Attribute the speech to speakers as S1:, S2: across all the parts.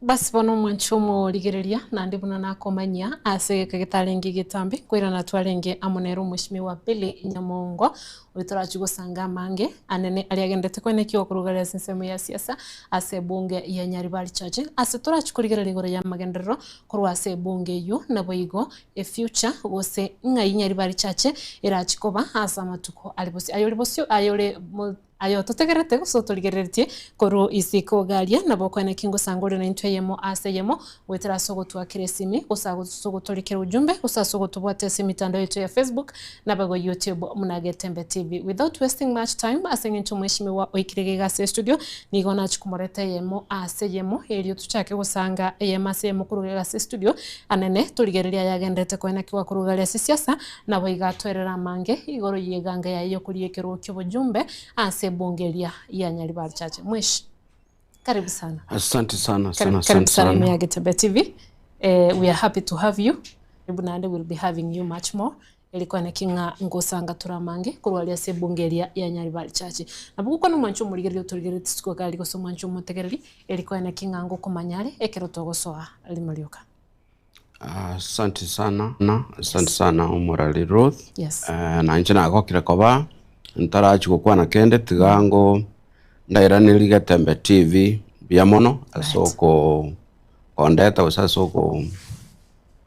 S1: Basi bono omwanche omorigereria, naende buna nakomanyia ase egeka getarenge getambe, nkoirana twarenge amo nere Omweshimiwa Billy Nyamongo, oyo torachie gosanga amange anene aria agenderete koenekia okorugaria ase ensemo ya siasa ase ebunge ya Nyaribari Church, ase torachie korigereria igoro y'amagenderero korwa ase ebunge eyio, naboigo efuture gose ng'ai Nyaribari Church erachie koba ase amatuko are bosio. Ayore bosio ayore Aye ototegerete gose otorigereretie korwa isiko iga aria, nabo okoena ki ngosanga ore naintwe eyemo ase eyemo, goetera ase ogotoakera esimi, gose ase ogotorikera ujumbe, gose ase ogotobwata ase emitandao yaito ya Facebook, naboigo YouTube buna Getembe TV. Without wasting much time, ase eng'encho omweshimiwa oikire iga iga ase estudio, nigo nachia komoreta eyemo ase eyemo, erio tochake gosanga eyemo ase eyemo korwa iga ase estudio, anene torigererie ayagenderete koena ki gwakorwa iga aria ase siasa, Naboigo atwerere amange igoro y'eganga yaye y'okoria ekerogo ki'obojumbe ase ebunge eria ya Nyaribari Church. Mweshi, karibu sana.
S2: Asante sana sana
S1: Karibu, karibu
S2: asante
S1: sana ime
S2: sana.
S1: ya Getembe TV. Eh, we are happy to have you. Karibu naende we'll be having you much more. Eri kwane ki ng'a ngosanga tore amange korwa aria ase ebunge eria ya Nyaribari Church. Nabo gokwana omwancho omorigereria otorigereretie isiko iga aria gose omwancho omotegereri, eri kwane ki ng'a ngokomanya are ekero togosoa rimo rioka.
S2: Asante sana, asante sana omorari Ruth.
S1: Yes.
S2: Eh, na inche nagokire koba ntarachia gokwana kende tiga ngo ndairanerie Getembe TV mbuya mono ase
S1: Right.
S2: oko kondeta gose ase oko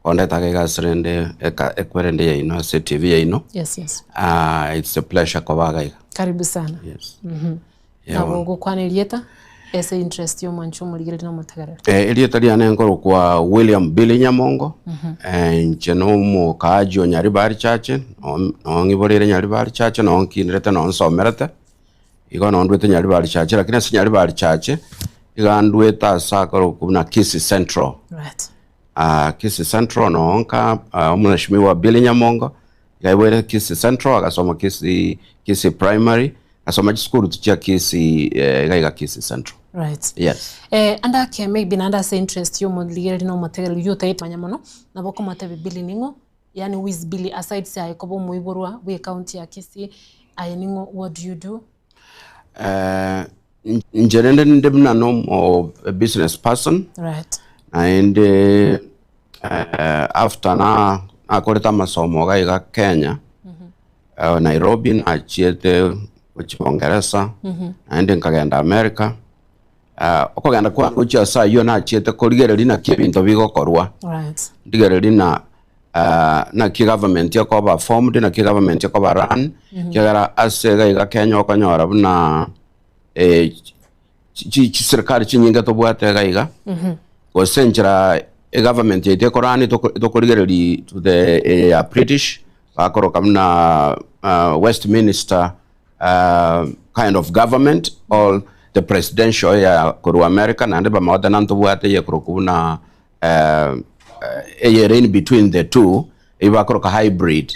S2: kondeta iga ase rende eka ekwerende yaino ase TV yaino.
S1: Yes, yes.
S2: Ah, it's a pleasure koba iga iga.
S1: Karibu sana.
S2: Yes.
S1: Nabo ogokwana erieta ase interest y'omwancha omorigereria na omotegereri.
S2: Eh, erieta riane nkorokwa William Billy Nyamongo, eh, inche na omokaaji o Nyaribari Church, noo noo ng'iboreire Nyaribari Church, noo nkinerete noo nsomerete, igo noo ndwete Nyaribari Church, lakini ase Nyaribari Church, iga ndwete ase akorokwa buna Kisii Central.
S1: Right.
S2: Ah, Kisii Central noo nka ah, omweshimiwa Billy Nyamongo, iga aiboire Kisii Central, agasoma Kisii Kisii Primary, Nasoma chisukuru chia Kisii eh, iga iga Kisii Central.
S1: Right.
S2: Yes.
S1: Eh, ande ake maybe naende ase interest ya omorigereria na omotegereri oyio otagete komanya mono, nabo okomotebia Billy ning'o, yaani who is Billy aside aye koba omoiborwa bwe ecounty ya Kisii, aye ning'o, what do you do?
S2: Eh, inche rende ninde buna na omo a business person,
S1: Right.
S2: naende eh, after na nakorete amasomo iga iga Kenya, Nairobi nachiete gochia Bongeresa, naende nkagenda America. Okogenda kwane gochia ase ayio nachiete korigereria naki ebinto bigokorwa,
S1: Right.
S2: ndigereria na naki egovernment ekoba formed, naki egovernment ekoba run, ekiagera ase iga iga Kenya okonyora buna chiserikari chinyinge tobwate iga iga, gose enchera egovernment yaito ekorani tokorigereria to the eye ya British, bakoroka buna Westminster kind of government or the presidential ya korwa America, naende bamagote na ntobwate eye ekorokwa buna eye ere in between the two, eywo bakoroka hybrid.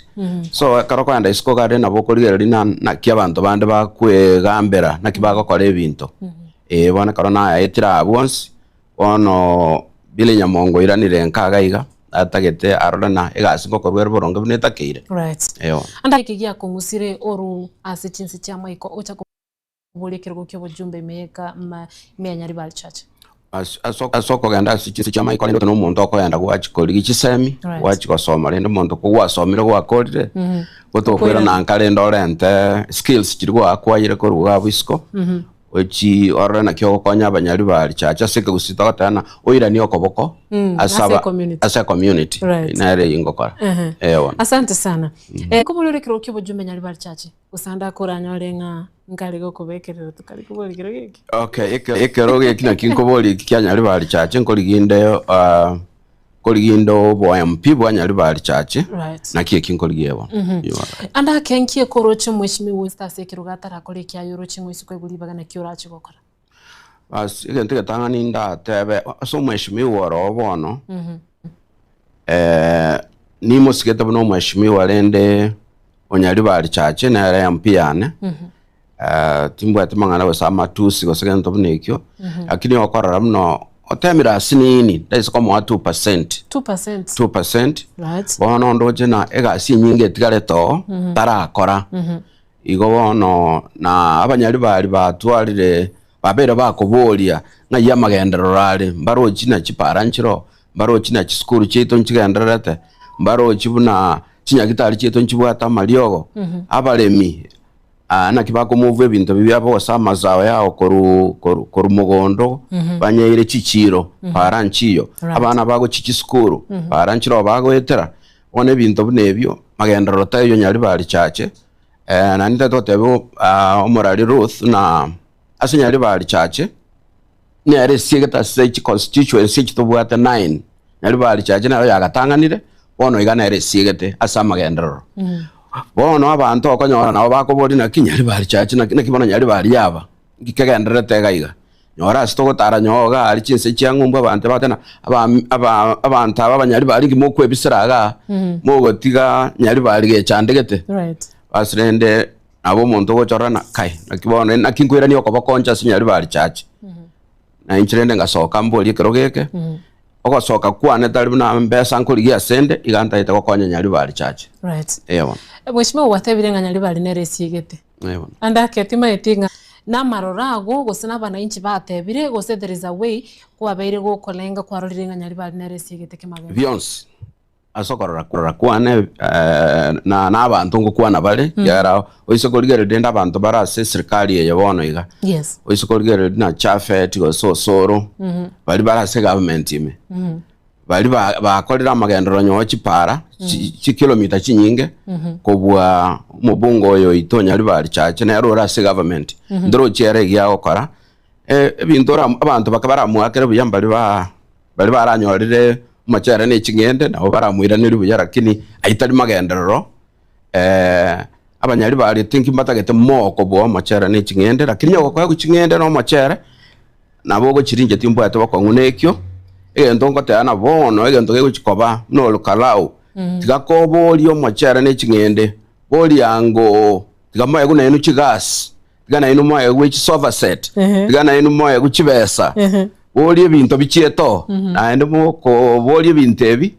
S2: So ekero okogenda isiko iga aria nabo okorigereria na naki abanto bande bakwegambera, naki bagokora ebinto. Eh bono ekero naetire abwo bonsi, bono Billy Nyamongo oiranire nka iga iga, atagete arore na egasi ngokorwa ere boronge buna etakeire.
S1: Right.
S2: Eeh.
S1: Ande eke giakong'usire oru ase chinse chi'amaiko ocha Boria ekerogo ki'obojumbe ime y'eka ime ya Nyaribari Church.
S2: Ase ase okogenda ase chinse chi'amaiko rende na omonto okoenda gwachia korigia chisemi,
S1: Right.
S2: gwachia gosoma rende omonto kogwasomire gwakorire, gotokoirana
S1: Okoirana.
S2: nka rende orente skills chiria gwaakwaire korwa iga abwo isiko, ochii orore naki ogokonya abanyaribari church ase ekegusii togoteba ng'a oiranie okoboko ase
S1: Ase
S2: aba
S1: ecommunity.
S2: ase ecommunity,
S1: Right.
S2: nere eywo ngokora,
S1: Ehe.
S2: eh bono.
S1: Asante sana. Eh, nkoboria ore ekerogo ki'obojumbe Nyaribari Church. Gose ande akoranyore ng'a nkare gokobekerera tokare koboria kero geki.
S2: Okay, eke- ekero geki naki nkoboria eki kia Nyaribari Church, nkorigia inde ah, nkorigia inde obo MP bwa Nyaribari Church,
S1: Right.
S2: naki eki nkorigia bono. You are right.
S1: Ande ake nki ekoroche omweshimiwa Esther ase ekerogo atarakore ekiaye oroche ng'a oise koigwa ribaga naki orache gokora?
S2: Bas, egento egetang'ani ndatebe ase omweshimiwa oro bono, nimosigete buna omweshimiwa rende Onyaribari Church nere MP yane, timbwati mang'ana gose amatusi gose gento buna ekio, lakini okorora buna otemire asinini ndaise komoa 2%,
S1: 2%.
S2: 2%,
S1: Right.
S2: bono ndoche na egasi enyinge etigarete oo tarakora. Igo bono na abanyaribari batwarire. Babeire bakoboria ng'ai amagenderero are, mbarochi na chipara nchiroo, mbarochi na chisukuru chiaito nchigendererete, mbarochi buna chinyagitari chiaito nchibwate amariogo, abaremi naki bakomove ebinto biria biabo gose amazao yao korwa korwa korwa mogondo banyeire chichiro para nchiyo, abana bagochia chisukuru para nchiroo bagoetera, bono ebinto buna ebio magenderero taiyo nyaribari chache. Naende ntagete gotebia omorari Ruth ng'a ase Nyaribari Church nere esiegete ase chiconstituency echi tobwate nine, Nyaribari Church nero yagatang'anire, bono iga nere esiegete ase amagenderero. Bono abanto okonyora nabo bakoboria naki Nyaribari Church naki naki bono Nyaribari yaba, nki kegendererete iga iga. Nyora ase togotara nyowe iga aria chinse chia ng'umbu abanto bagoteba ng'a aba abanto aba abanyaribari nki mokwebisera igaa, mogotiga nyaribari gechandegete. Bas rende nabo omonto ogocha orore ng'a kai naki bono naki nkoirania okoboko inche ase nyaribari church. Na inche rende ngasoka mborie ekero geke, ogosoka kwane tari buna mbesa nkorigia ase nde, iga ntagete gokonya nyaribari church. Eeh bono.
S1: Mweshimiwa gwatebire ng'a nyaribari nere esiegete.
S2: Eeh bono.
S1: Ande ake timaeti ng'a namaroro ago gose nabananchi batebire gose there is a way kwabeire gokolenga kwarorire ng'a Nyaribari nere esiegete kemagena.
S2: Bionsi ase okorora korora kwane na na abanto ngokwana bare ekiagera oise korigereria rende abanto bare ase eserikari eye bono iga,
S1: Yes.
S2: oise korigereria buna Japhet gose Osoro, baria bare ase egovernment ime. Baria ba bakorire amagenderero onye chipara chi chikilomita chinyinge kobua omobunge oyo oito Nyaribari Chache nere ore ase egovernment, ndorochi ere egiya agokora, ebinto ora abanto baka baramoakere buya mbari ba baria baranyorire omochere na eching'ende nabo baramoiranerie buya lakini ayio tari magenderero abanyaribari think mbatagete more kobua omochere na eching'ende lakini onye gokoegwa ching'ende na omochere. Nabo ogochirincha timbwate bokong'u nekio, egento ngoteba na bono egento gegochi koba buna olukarau, tiga koboria omochere ne ching'ende, boria ngoo, tiga moegwe nainwe chigasi, tiga nainwe moegwe chisofa set, tiga nainwe moegwe chibesa, boria ebinto bichiete oo, naende mokoboria ebinto ebi,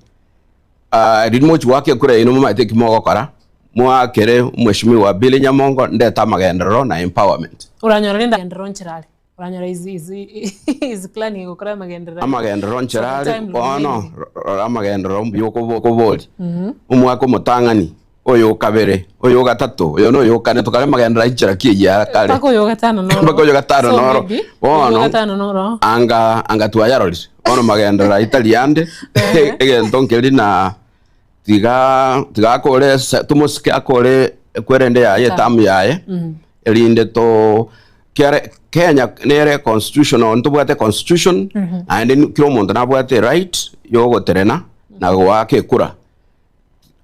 S2: riria mogochi goaka ekura yaino momanyete eki mogokora, moakere omweshimiwa Billy Nyamongo ndete amagenderero na empowerment.
S1: Oranyora rende amagenderero nchera are. Oranyora is is is planning gokora amagenderero aye.
S2: Amagenderero
S1: For
S2: nchera
S1: the
S2: are
S1: time
S2: bono
S1: remaining.
S2: rora amagenderero mbuya okobo okoboria omwaka omotang'ani, oyo okabere, oyo ogatato, oyo na oyo okane tokare amagenderero aye nchera ki eyio akare.
S1: Mpaka oyo ogatano noro.
S2: Mpaka oyo gatano
S1: So
S2: noro.
S1: maybe, oyo
S2: Bono
S1: ogatano noro.
S2: anga anga twayarorire bono magenderero ayio tari ande egento nkeri na tiga tiga akore ase tomosike akore ekwerende yaye etamu yaye erinde to kere Kenya nere constitutional ntobwate constitution naende kera omonto nabwate eright ya ogoterena na goaka ekura.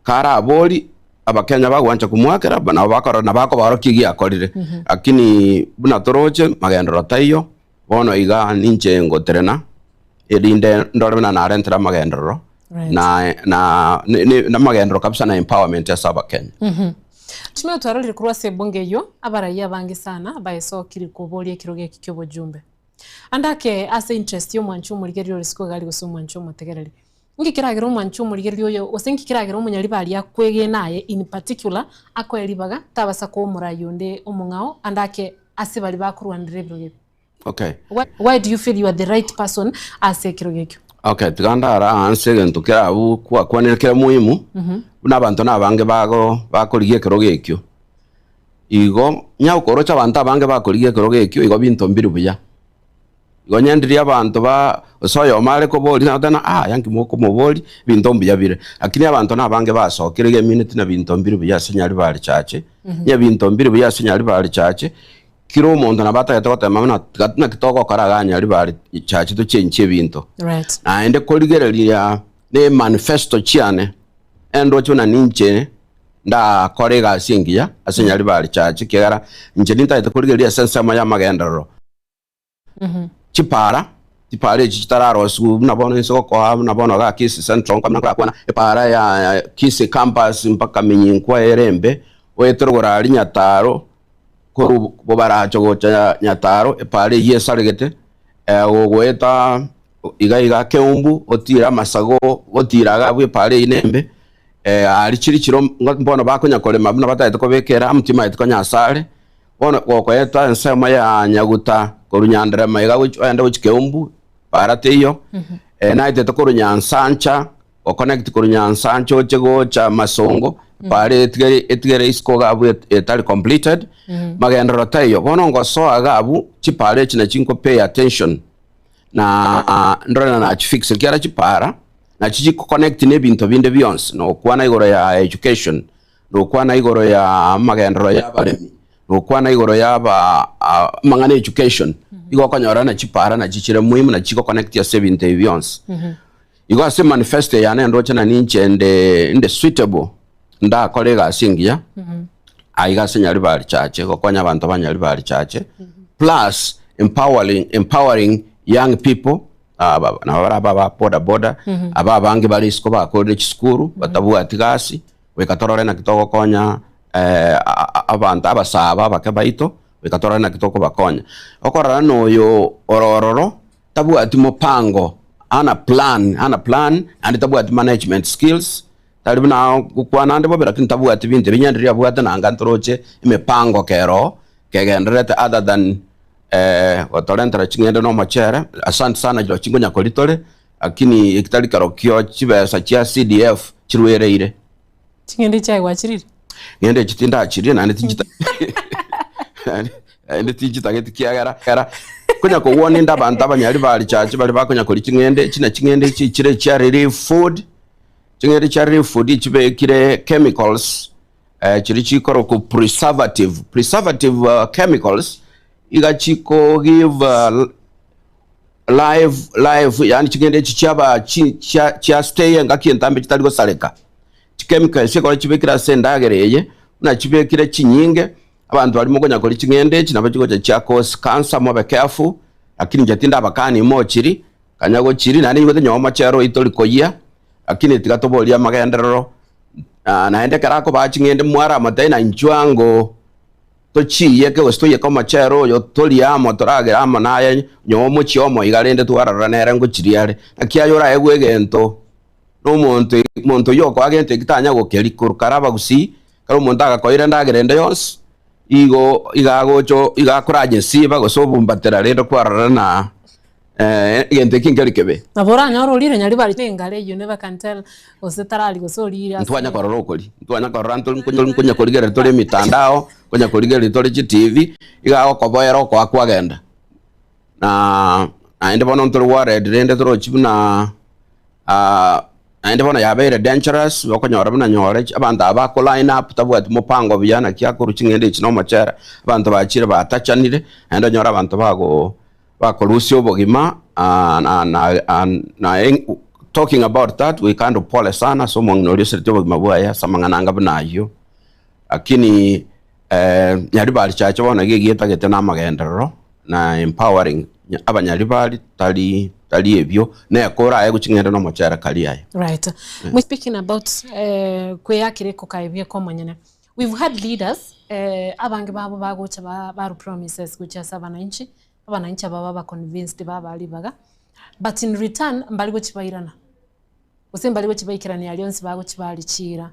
S2: Karabori abakenya bagwancha komoakera nabo bakorora nabo akobaorokia egia akorire lakini buna toroche magenderero taiyo. Bono iga ninche ngoterena, erinde ndore buna narentere amagenderero
S1: Right.
S2: na na ne- ne- namagenderero kabisa na empowerment ase abakenya.
S1: Chimeo twarorire korwa ase ebunge eyio, abaraiyo abange sana baesokire koboria ekerogo eki ki'obojumbe. Ande ake ase interest y'omwanchi omorigereria ore isiko iga gose omwanchi omotegereri. Inki keragere omwanchi omorigereria oyo gose inki keragere omonyaribari akwegena aye in particular akoe ribaga tabasa koa omorai onde omong'ao ande ake ase baria bakorwanerera ebirogo ebi?
S2: Okay.
S1: Why, why do you feel you are the right person ase ekerogo ekio?
S2: Okay, tiga ndare ase egento kere abwo kwakwanire kere muhimu, buna abanto na abange bago bakorigia ekerogo ekio. Igo, onye okorocha abanto abange bakorigia ekerogo ekio, igo binto mbiri buya. Igo onye ndiria abanto ba gose oyomo are koboria nagoteba ng'a ah aya nki mokomoboria, ebinto mbuya bire. Lakini abanto na abange basokire iga emineti na binto mbiri buya ase Nyaribari Church, onye ebinto mbiri buya ase Nyaribari Church, kera omonto nabo atagete goteba buna tiga naki togokora igaa Nyaribari Church tochenchie ebinto.
S1: Right.
S2: Naende korigereria na emanifesto chiane, endoche buna ninche ndakore egasi engiya ase Nyaribari Church ekiagera inche nintagete korigereria ase ensemo y'amagenderero. Chipara, chipara echi chitararosigwa buna bono inse gokoa buna bono igaa Kisii Central nkoa buna nkorakwana, epara ya Kisii Campus mpaka Minyinkwa ere embe, oetere igoro aria Nyataro, korwa Bobaracho gocha Nyataro epara eyio esaregete, gogoeta iga iga Keumbu, otire Amasago, otire iga abwo epara eyio nembe, aria chiri chiro bono bakonya korema buna batagete kobeka eramu timanyeti konya ase are. Bono gokoeta ensemo ya nyaguta. Korwa Nyanderema iga gochi ogende gochia Keumbu, para teiyo. Naetete korwa Nyansancha, go connect korwa Nyansancha oche gocha Masongo, para etigere etigere isiko iga abwo etari completed, magenderero taiyo. Bono ngosoa iga abwo, chipara echi nachi nko pay attention, na ndore na nachifix ekiagera chipara nachi chiko connect na ebinto binde bionsi, nokwana igoro ya education, nokwana igoro ya amagenderero ya abaremi, nokwana igoro ya aba amang'ana education, igo okonyora na chipara nachi chire muhimu nachi chiko connect ase ebinto ebi bionsi. Igo ase manifesto yane ndoche na ninche nde nde suitable ndakore egasi engiya aiga ase Nyaribari Church gokonya abanto ba Nyaribari Church plus empowering empowering young people aba nabo bare aba ba boda boda aba abange bare isiko bakorire chisukuru batabwati gasi goika torore naki togokonya abanto abasaaba abake baito goika torore naki tokobakonya. Okorora na oyo ore ororo tabwati mopango, hana plan, hana plan naende tabwati management skills, tari buna gokwana ande bobe lakini tabwati binto ebi onye riria abwate nanga ntoroche emipango kero kegendererete other than gotorentera ching'ende na omochere, asante sana rirorio nkonya koria tore, lakini eki tari kerokio chibesa chia CDF chirwereire.
S1: Ching'ende chiaye gwachirire?
S2: Ng'ende echi tindachirie naende tinchita naende tinchitageti kiagera kera konya kogwa ninde abanto abanyari ba richache baria bakonya koria ching'ende echi na ching'ende echi chire chia relief food, ching'ende chia relief food chibekire chemicals chiria chikorokwa preservative, preservative chemicals iga chiko give live live yaani ching'ende echi chiaba chi chia chia stay engaki entambe chitari gosareka. Chichemical echi ekero chibekire ase endagera eye, buna chibekire chinyinge, abanto baria mokonya koria ching'ende echi nabo chigocha chia cause cancer mobe careful, lakini inche tindabakani mochiri, kanya gochiri naende nigo tonyore omochere oyio tori koyia, lakini tiga toborie amagenderero naende ekero akobaa ching'ende mwaramotebia na inchuo ango tochiiyeke gose toiyeke omochere oyo torie amo toragere amo naye onye omochie omo iga rende twarora nere ngochiria are. Naki aye oraegwe egento na omonto omonto oyio okoa gento eki tanya gokeria korwa kare abagusii, ekero omonto agakoira endagera ende yonsi, igo iga agocha iga akoranyesiba gose obumbatera rende kwarora na egento eki nkeri kebe.
S1: Nabo oranyore orire nyaribari nengare you never can tell gose tarari gose orire ase.
S2: Ntwanya korora okori, ntwanya korora ntori nkonya korigereria tore emitandao, nkonya korigereria tore chitivi, iga agokoboera okoa kwagenda. Na naende bono ntore worried rende torochi buna naende bono yabeire dangerous, okonyora buna nyore abanto aba bako line up tabwati mopango buya naki akorwa ching'ende echi na omochere, abanto bachire batachanire, naende onyore abanto bago bakorusia obogima na na na talking about that goika ande pole sana ase omong'ina oria osereti obogima bwaye ase amang'ana anga buna ayio. Lakini Nyaribari Church bono iga egietagete na amagenderero na empowering abanyaribari tari tari ebio neko oraye gochia ng'ende na omochere karia aye.
S1: Right. We speaking about kweyakera ekoka ebi ekomonyene. We've had leaders abange babo bagocha baru promises gochia ase abananchi, abananchi aba baba convinced babaa ribaga, but in return mbari gochibairana, gose mbari gochibaikerania aria onsi bagochibarichira.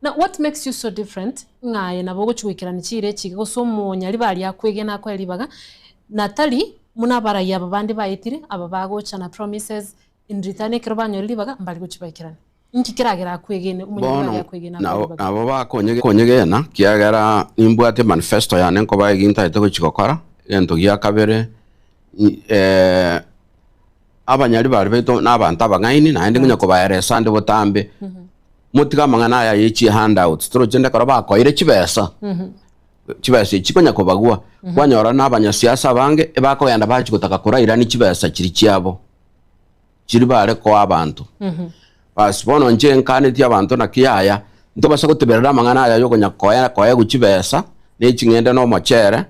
S1: Now what makes you so different ng'a aye nabo ogochia goikerania chiira echi iga gose omonyaribari akwegena akoe ribaga na tari buna abarai aba bande baetire aba bagocha na promises in return ekero banyorire ribaga mbari gochia baikerane. Inki keragere akwegene omonyaribari
S2: Bono
S1: akwegene akoe
S2: nabo
S1: ribaga?
S2: nabo bakonye konyegena kiagera nimbwate manifesto yane nkobae egi ntagete gochia gokora, egento gia kabere abanyaribari baito na abanto abang'aini naende ngonya kobaeresa ande botambe. Motige amang'ana aya ye chihandouts, toroche rende ekero bakoire chibesa, chibesa echi chikonya kobagwa, kwanyora na abanyasiasa abange ebakogenda bachia gotaka korairania chibesa chiria chiabo, chiria bare koa abanto. Bas bono inche nkanetie abanto naki yaya, ntobasa goteberera amang'ana aya yokonya koe koegwa chibesa, na eching'ende na omochere,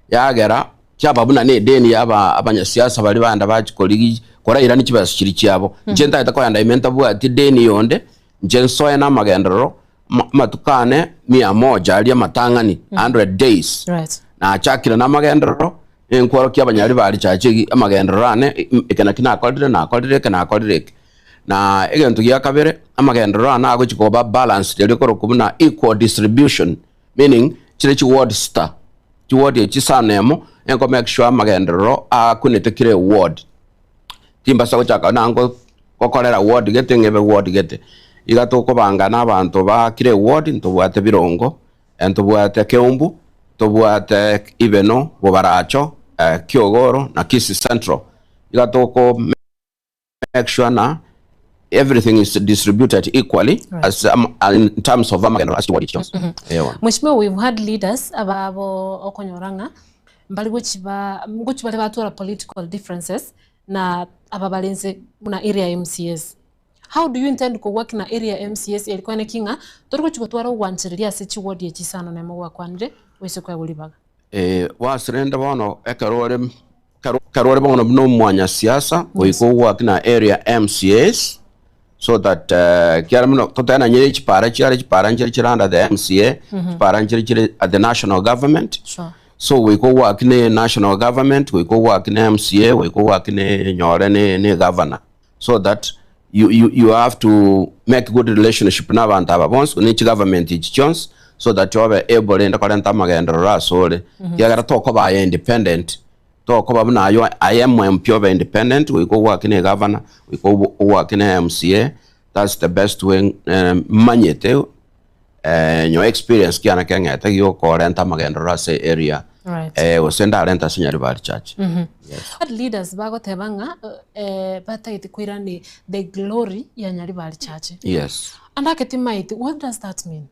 S2: yagera chiaba buna na edeni ya aba abanyasiasa baria baenda bachia korigi korairania chibesa chiria chiabo. Inche ntagete kogenda ime ntabwati deni yonde, inche nsoe na amagenderero ama amatuko ane mia moja aria amatang'ani, hundred days.
S1: Right.
S2: Nachakire na amagenderero, ninkworokia abanyari ba richache egi amagenderero ane, eke naki nakorire nakorire eke nakorire eke. Na egento gia kabere, amagenderero ane agochia koba balanced erio korokwa buna equal distribution, meaning chire chi ward sita. Chiward echi isano emo, enko make sure amagenderero akunete kera eward. Timbasa gochaka buna nko gokorera ward gete ng'ebe ward gete. Iga tokobanga na abanto ba kera eward, ntobwate Birongo, ntobwate Keumbu, ntobwate Ibeno, Bobaracho, Kiogoro na Kisii Central. Iga toko make sure na everything is distributed equally
S1: Right.
S2: as in terms of amagenderero ase chiward echi chionsi. Eeh.
S1: Mweshimiwa we've had leaders ababo okonyora ng'a mbari gochi ba ngochi bare batwara political differences na aba bare inse buna area MCAs. How do you intend ko work na area MCAs eri kwane ki ng'a tori gochi gotwara ogwanchereria ase chiward echi isano na emo gwakwanire oise koegwa ribaga?
S2: Ase rende bono ekero ore ekero ore bono buna omwanyasiasa goika ogwake na area MCAs so that ekiagera buna totebe nonye chipara chiare chipara nchire chire under the MCA, chipara nchire chire at the national government,
S1: Sure.
S2: so goika ogwake na national government, goika ogwake na MCA, goika ogwake na nyore na na egavana so that you you you have to make good relationship na abanto aba bonsi ne chigovernment echi chionsi so that obe able rende korenta amagenderero asore ekiagera tokoba aye independent tokoba buna aye aye MP obe independent goika ogwake na egavana goika ogwake na MCA that's the best way manyete nyowe experience kiane keng'ete giokorenta amagenderero ase area
S1: Right.
S2: gose ndarente ase Nyaribari Church. Yes.
S1: Had leaders bagoteba ng'a batagete koirani the glory ya Nyaribari Church.
S2: Yes.
S1: Ande ake timaeti what does that mean?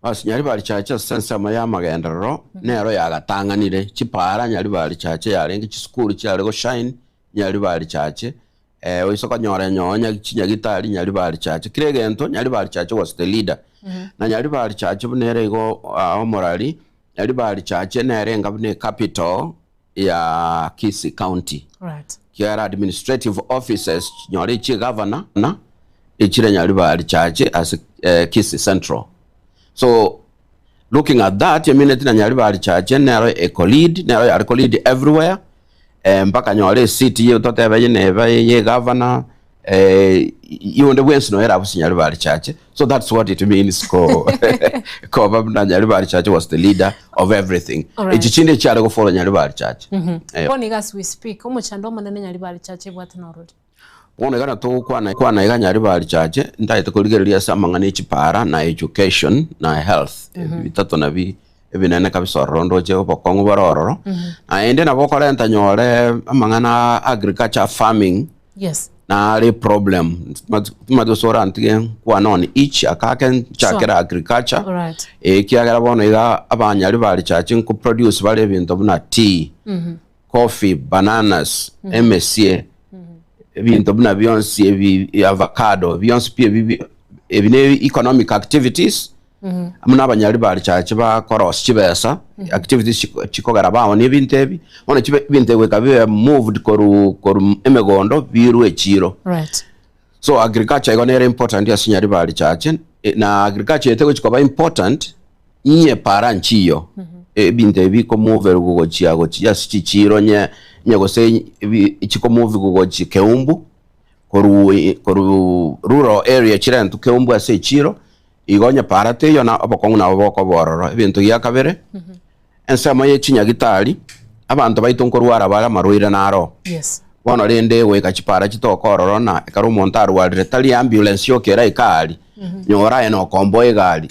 S2: Bas Nyaribari Church ase ensemo ya amagenderero nero yagatang'anire chipara Nyaribari Church yarenge chisukuru chiare goshine Nyaribari Church Oise konyora enyonya chinyagitari Nyaribari Church kera egento Nyaribari Church was the leader na Nyaribari Church buna ere igo omorari Nyaribari Church nere enga buna ecapital ya Kisii County
S1: Right.
S2: kiagera administrative offices chinyore echie governor na echire Nyaribari Church ase Kisii Central so looking at that emineti na Nyaribari Church nero eko lead nero yare ko lead everywhere mpaka nyore eseat ye totebe eye neba ye governor yonde bwensi noyo erabusie Nyaribari Church so that's what it means ko koba buna Nyaribari Church was the leader of everything
S1: Alright.
S2: echi chinde chiare go follow Nyaribari Church
S1: Bono iga as we speak omochando omonene Nyaribari Church ebwate norori?
S2: Bono iga natogokwana kwana iga Nyaribari Church ntagete korigereria ase amang'ana echipara na education na health ebi bitato nabi ebinene kabisa ororo ndoche obokong'u bore ororo naende nabo okorenta nyore amang'ana a agriculture farming
S1: Yes.
S2: nare problem timanyeti gose orantige nkwane on each akake nchakere
S1: Sure.
S2: agriculture
S1: Alright.
S2: ekiagera bono iga abanyaribari church nkoproduce bare ebinto buna tea coffee, bananas, emesie, ebinto buna bionsi ebi avocado, bionsi pi ebi ebi ne economic activities buna abanyaribari chache bakorosia chibesa, activities chiko chikogera baonia ebinto ebi, bono chibe ebinto ebi goika bibe moved korwa korwa emegondo birwe echiro.
S1: Right.
S2: So agriculture igo nere important ase Nyaribari chache, na agriculture eye tegochi koba important Inye para nchiyo, ebinto ebi bikomoverwa gochia gochia ase chichiiro nye nye gose ebi chikomoviwa gochia Keumbu, korwa korwa rural area chirentwe Keumbu ase echiiro, igo onye para teiyo na obokong'u nabo bokoba ororo. Ebinto gia kabere, ensemo ye chinyagitari, abanto baito nkorwara bare amarwaire naro.
S1: Yes.
S2: Bono rende goika chipara chitoke ororo na ekero omonto arwarire tari ambulance yoka eraike aria, nyora aye nokomboa egari.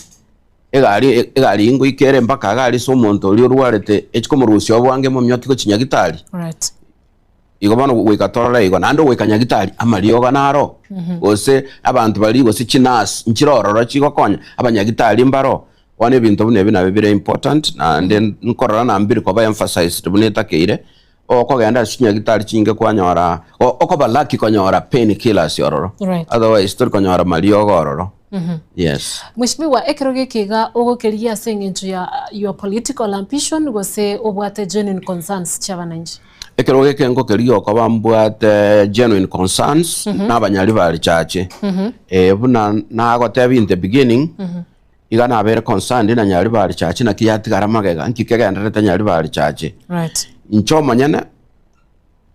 S2: Egari egari ingoika ere mpaka iga aria ase omonto oria orwarete echi komorusia obwange momioki gochia nyagitari.
S1: Right.
S2: Igo bono goika torore igo naende ogoika nyagitari amariogo naro gose abanto baria gose chinurse nchire ororo chigokonya abanyagitari mbaro. Bono ebinto buna ebi nabio bire important naende nkorora na mbiri koba emphasized buna etakeire, okogenda ase chinyagitari chinge kwanyora okoba lucky konyora pain killers ororo
S1: Right.
S2: otherwise tori konyora mariogo ororo. Yes.
S1: Mweshimiwa, ekero geke iga ogokerigia ase eng'encho ya your political ambition gose obwate genuine concerns chi'abananchi?
S2: Ekero geke ngokerigia okoba mbwate genuine concerns na abanyaribari chache buna nagotebia in the beginning iga nabere concerned na nyaribari chache naki yatigara magega nki kegendererete nyaribari chache.
S1: Right.
S2: Inche omonyene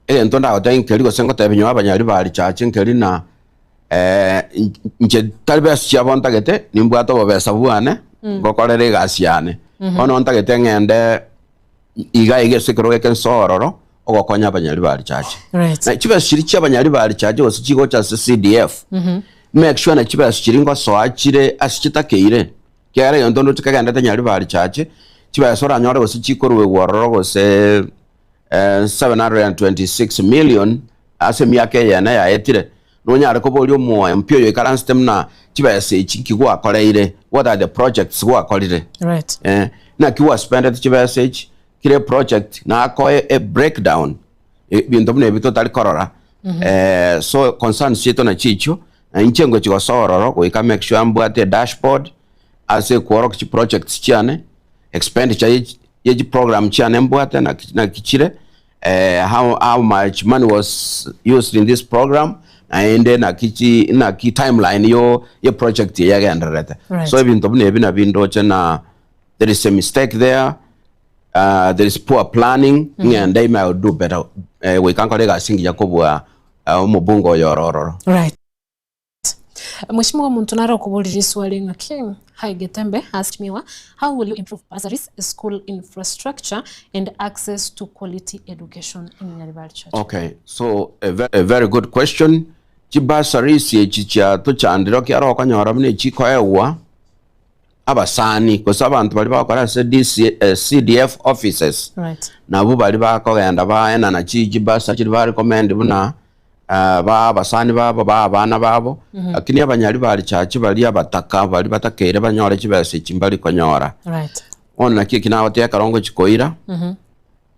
S2: egento ndagotebia nkeri gose ngotebia nyowe abanyaribari chache nkeri na Inche tari besa chiabo ntagete, nimbwate obobesa bwane, ngokorera egasi yane. Bono ntagete ng'ende. Iga iga ase ekerogo eke nsoe ororo, ogokonya abanyaribari chache.
S1: Right.
S2: Na chibesa chiria chia abanyaribari chache gose chigocha ase CDF, make sure na chibesa chiria ngosoa chire ase chitakeire, ekiagera egento ndoche kegendete nyaribari chache, chibesa oranyore gose chikoruegwa ororo gose 726 million ase emiaka eyene yaetire, nonyare koboria omo MP oyo oikaransete buna chibesa echi nki gwakoreire, what are the projects gwakorire?
S1: Right.
S2: Eh, naki gwaspendete chibesa echi, kera eproject nakoe e breakdown ebinto buna ebi totari korora so concerns chiaito nachi echio, na inche ngochi gosoa ororo goika make sure mbwate edashboard ase ekworokia chiprojects chiane, expenditure ye ye chiprogram chiane mbwate naki naki chire how how much money was used in this program naende naki chi naki timeline yo ye project eye yagendererete.
S1: Right.
S2: So ebinto buna ebi nabio ndoche na there is a mistake there there is poor planning ng'ende ime I will do better goika nkore egasi engiya kobua omobunge oyo ore ororo.
S1: Right. Mheshimiwa omonto nare okoboria riswali ng'a ki? Hi Getembe asked me how will you improve bursaries, school infrastructure and access to quality education in Nyaribari Church?
S2: Okay, so a very, a very good question. Chibursaries echi chiatochandire ekiagera okonyora buna echikoegwa abasani gose abanto baria bagokora ase DC, eh, CDF offices
S1: Right.
S2: nabwo baria bakogenda baenana chi chibursary chiria barecommend buna ba abasani babo, ba abana babo, lakini abanyari ba richache baria abataka baria batakeire banyore chibesa echi mbari konyora.
S1: Right.
S2: Bono naki eki nagotebi ekero ngochi koira,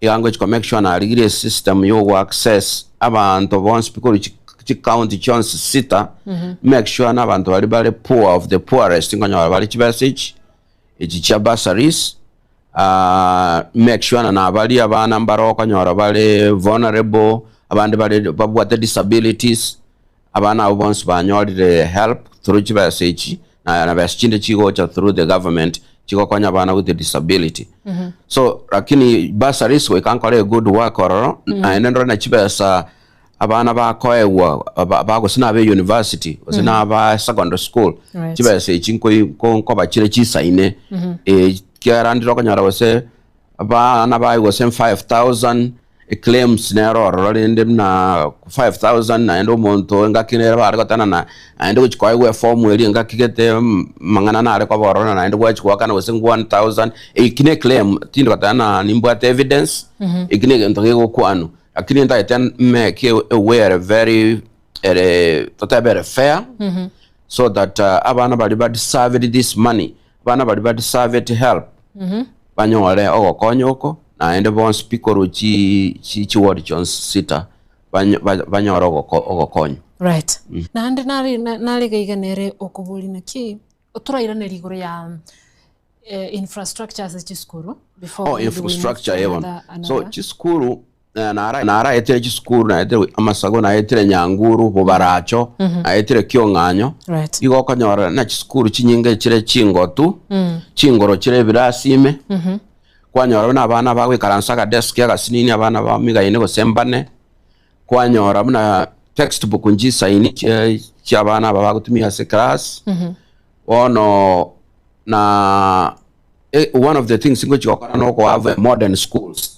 S2: iga ngochi ko make sure narigirie esystem ya ogo access abanto bonsi pi korwa chi chicounty chionsi sita, make sure na abanto baria bare poor of the poorest nkonyora bare chibesa echi, echi chia bursaries, make sure ng'a nabaria abana mbare okonyora bare vulnerable, abande bare babwate disabilities, abana abwo bonsi banyorire help through chibesa echi, na na besa chinde chigocha through the government chigokonya abana with disability. So lakini bursaries goika nkore a good work ororo, naende ndore na chibesa abana bakoegwa ba ba gose na abe university gose na aba secondary school
S1: Right.
S2: chibesa echi nkoi nko nkoba chire chisaine ekiagera ndire okonyora gose abana baye gose 5000 eclaims nere ororo rende buna 5000 naende omonto engaki nere bare gotenena naende gochi koegwa eform eria engaki gete amang'ana nare koba ororo naende gwachi goakana gose 1000 eki ne eclaim tindi goteba na nimbwate evidence eki na egento gegokwanwa. Lakini ntagete make ewere very ere totebe ere fair so that abana baria ba deserved this money, abana baria ba deserved help banyore ogokonya oko naende bonsi pi korwa chi chi chiward chionsi sita banyo banyore ogoko ogokonywa.
S1: Right. Naende nare nare iga iga nere okoboria naki torairaneria igoro ya infrastructure ase chisukuru before
S2: Oh,
S1: maybe we move to
S2: infrastructure eh bono.
S1: another
S2: So
S1: another.
S2: chisukuru nara naraetire chisukuru naetire Amasago naetire Nyanguru Bobaracho naetire Kiong'anyo
S1: Right.
S2: igo okonyora na chisukuru chinyinge chire chingotu chingoro chire ebirasi ime kwanyora buna abana bagoikaransa akadesk agasinini abana bamigaine gose mbane kwanyora buna textbook nchisaini chia chia abana aba bagotumia ase class bono na one of the things ngochi gokora no go have modern schools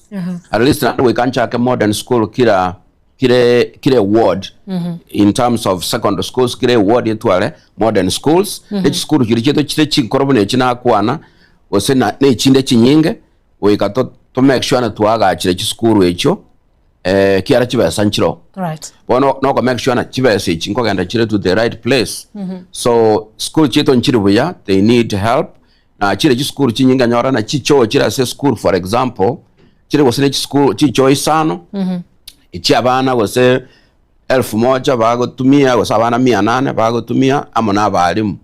S2: at least naende goika nchake modern school kira kire kire ward in terms of secondary schools kire ward etware modern schools ne chisukuru chiria chiaito chire chinkoro buna echi nakwana gose na na echinde chinyinge goika to to make sure ng'a twagachire chisukuru echio ekiagera chibesa nchiroo.
S1: Right.
S2: Bono noko make sure ng'a chibesa echi nkogenda chire to the right place. So school chiaito nchiri buya, they need help, na chire chisukuru chinyinge nyora na chichoo chire ase esukuru for example, chire gose ne chisukuru chichoo isano, echia abana gose elfu moja bagotumia gose abana mia nane bagotumia amo na abalimu.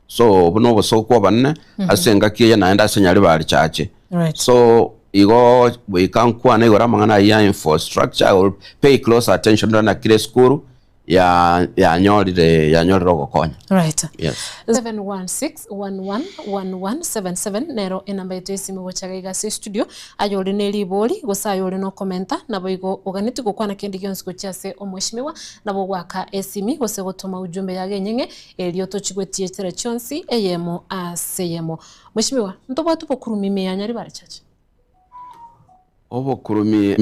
S2: So obwo na obosoku obonene ase engaki eye naende ase Nyaribari Church.
S1: Right.
S2: So igo goika nkwane igoro amang'ana ayio ya infrastructure, I will pay close attention ndore naki kera esukuru ya yanyorire yanyorire ogokonya.
S1: Right.
S2: Yes.
S1: 716111177 nero enamba yaito y'esimi gocha iga iga ase estudio aye ore ne ribori gose aye ore nokomenta naboigo oganetie gokwana kende gionsi gochia ase omweshimiwa nabo ogoaka esimi gose gotoma ujumbe yago enyeng'e Erio tochigwetie chire chionsi eyemo ase eyemo. Mweshimiwa, ntobwate obokurumi ime ya Nyaribari Church?
S2: Obokurumi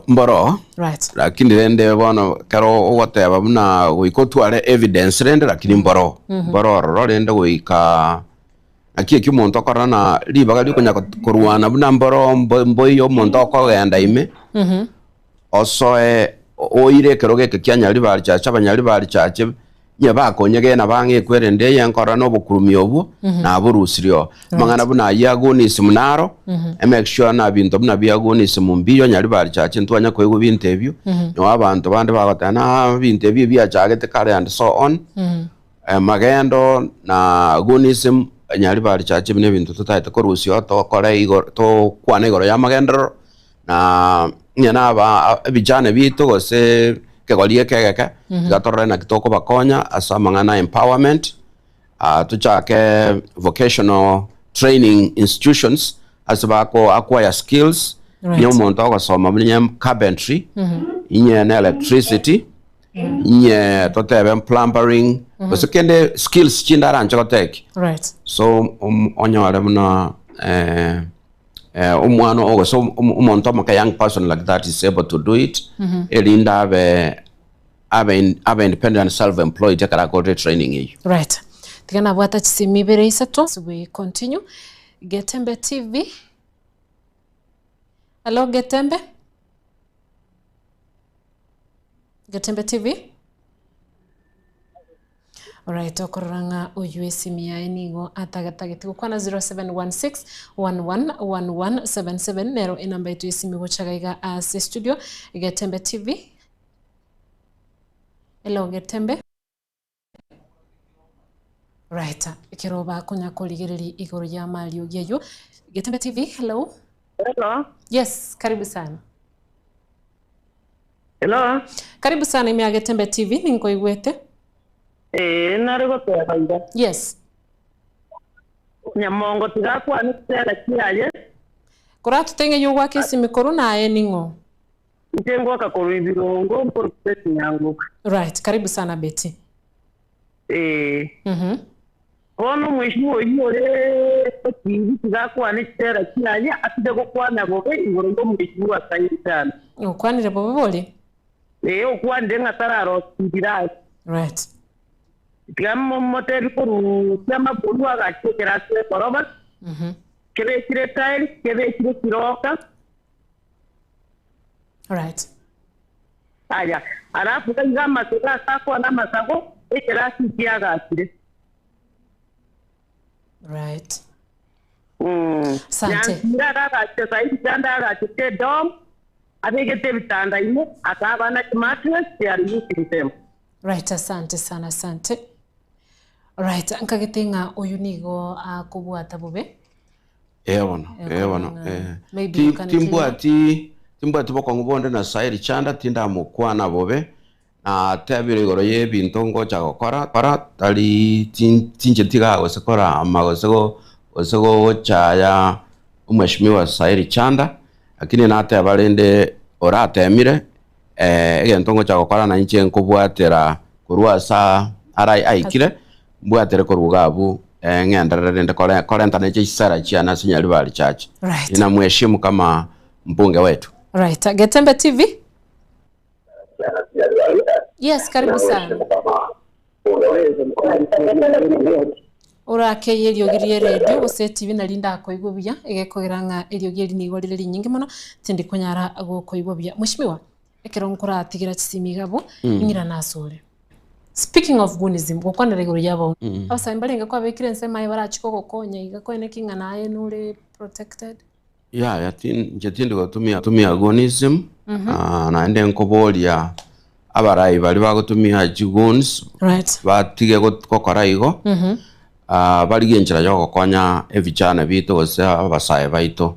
S2: mboro,
S1: Right.
S2: lakini rende bono ekero ogoteba buna goika otware evidence rende lakini mboro, mboro ororo rende goika naki ekio omonto okorora na ribaga riokonya korwana buna mboro mboiyo omonto okogenda ime, osoe oire ekerogo eke kia Nyaribari Church, abanyaribari Church onye bakonyegena bang'e ekwerende eye nkorora na obokurumi obwo naborusirie oo. Amang'ana buna ayio agonism naro, emake sure na binto buna bia agonism mbiyo Nyaribari Church ntwanya koigwa binto ebio, noo abanto bande bagoteba na ebinto ebi ebiachagete kare and so on, magendo na agonism Nyaribari Church ebi nebinto totaete korusia oo tokore igoro tokwane igoro ya amagenderero. Na onye naba ebichane biaito gose ekegori eke egeke, tiga torore naki tokobakonya ase amang'ana a empowerment, tochake vocational training institutions ase bako acquire skills, onye omonto ogosoma buna onye carpentry, onye ne electricity, onye totebe plumbering, gose kende skills chinde aranche goteki. So onyore buna. Omwana oo gose omonto omoke young person like that is able to do it, erinde abe abe abe independent and self employed ekero akorire training eyio.
S1: Right. Tiga nabwata chisemi ibere isato as we continue. Getembe TV. Hello Getembe. Getembe TV. Alright, okorora ng'a oyio esimi yaye nigo atagetageti gokwana 0716111177 nero enamba yetu y'esimi gocha gaiga ase studio Getembe TV. Hello Getembe. Right, ekero bakonya korigereria igoro ya mariogi ayio. Getembe TV, hello.
S3: Hello.
S1: Yes, karibu sana.
S3: Hello.
S1: Karibu sana ime ya Getembe TV, ninkoigwete.
S3: Ee, nare goteba iga.
S1: Yes.
S3: Nyamongo tiga akwane chisera chiaye.
S1: Koratotenge eyio ogwaka esimi korwa naye ning'o?
S3: Inche ngoaka korwa ebirongo nkorwa chinyangoka.
S1: Right, karibu sana Betty.
S3: Ee.
S1: Mhm.
S3: Bono omweshimiwa oyio ore otiiri tiga akwane chisera chiaye, atige gokwana bobe igoro y'omweshimiwa Saitani.
S1: Okwanire bobe bori?
S3: Ee, okwanire ng'a tararosia ase.
S1: Right.
S3: Tiga momotebi korusia amaboru agachie ekero ase ekoroba, kebekire tiles, kebekire chiroka.
S1: Right.
S3: Aya, alafu iga amasago ase akwana amasago, ekerasi kiagachire.
S1: Right.
S3: Mm.
S1: Asante.
S3: Nyanchira agagacha saidi chanda agachete edom, abegete ebitanda ime, aka abana chimattress, they are using them.
S1: Right, asante sana, asante. Right, nkagete ng'a oyu nigo akobwata bobe.
S2: Ee bono, ee bono,
S1: Ekorora ng'a
S2: eh.
S1: maybe
S2: Ti-
S1: you can clear.
S2: Timbwati timbwati bokong'u bonde na Sairi Chanda, tindamokwana bobe, Natebire igoro y'ebinto ngocha gokora, kora tari tincheti igaa gose korama gose gose gochaya omweshimiwa Sairi Chanda, lakini nateba rende oratemire egento ngocha gokora na inche nkobwatera korwa asa ara aikire, mbwatere korwa iga abwo ng'enderere rende korenta nainche chisera chiane ase Nyaribari Church.
S1: Right.
S2: Ninamheshimu kama mbunge wetu.
S1: Right. Getembe TV. Yes, karibu sana. Orakeye eriogi rie radio gose etibi nari ndakoigwa buya egekogera ng'a eriogi eri nigo rire rinyinge mono tindi konyara gokoigwa buya. Mweshimiwa, ekero nkoratigera chisimi iga abwo, ing'irane asore. Speaking of Gunism, gokwanera igoro ya abauni. Abasae mbarenge kwabekire ensemo aye barachie kogokonya iga koeneki ng'a naye nore protected.
S2: Yaya, inche tindi gotumia tumia gonism, naende nkoboria abarai baria bagotumia chigoons
S1: Right.
S2: batige gokora igo, barigie enchera ya ogokonya ebichana biaito gose abasae baito.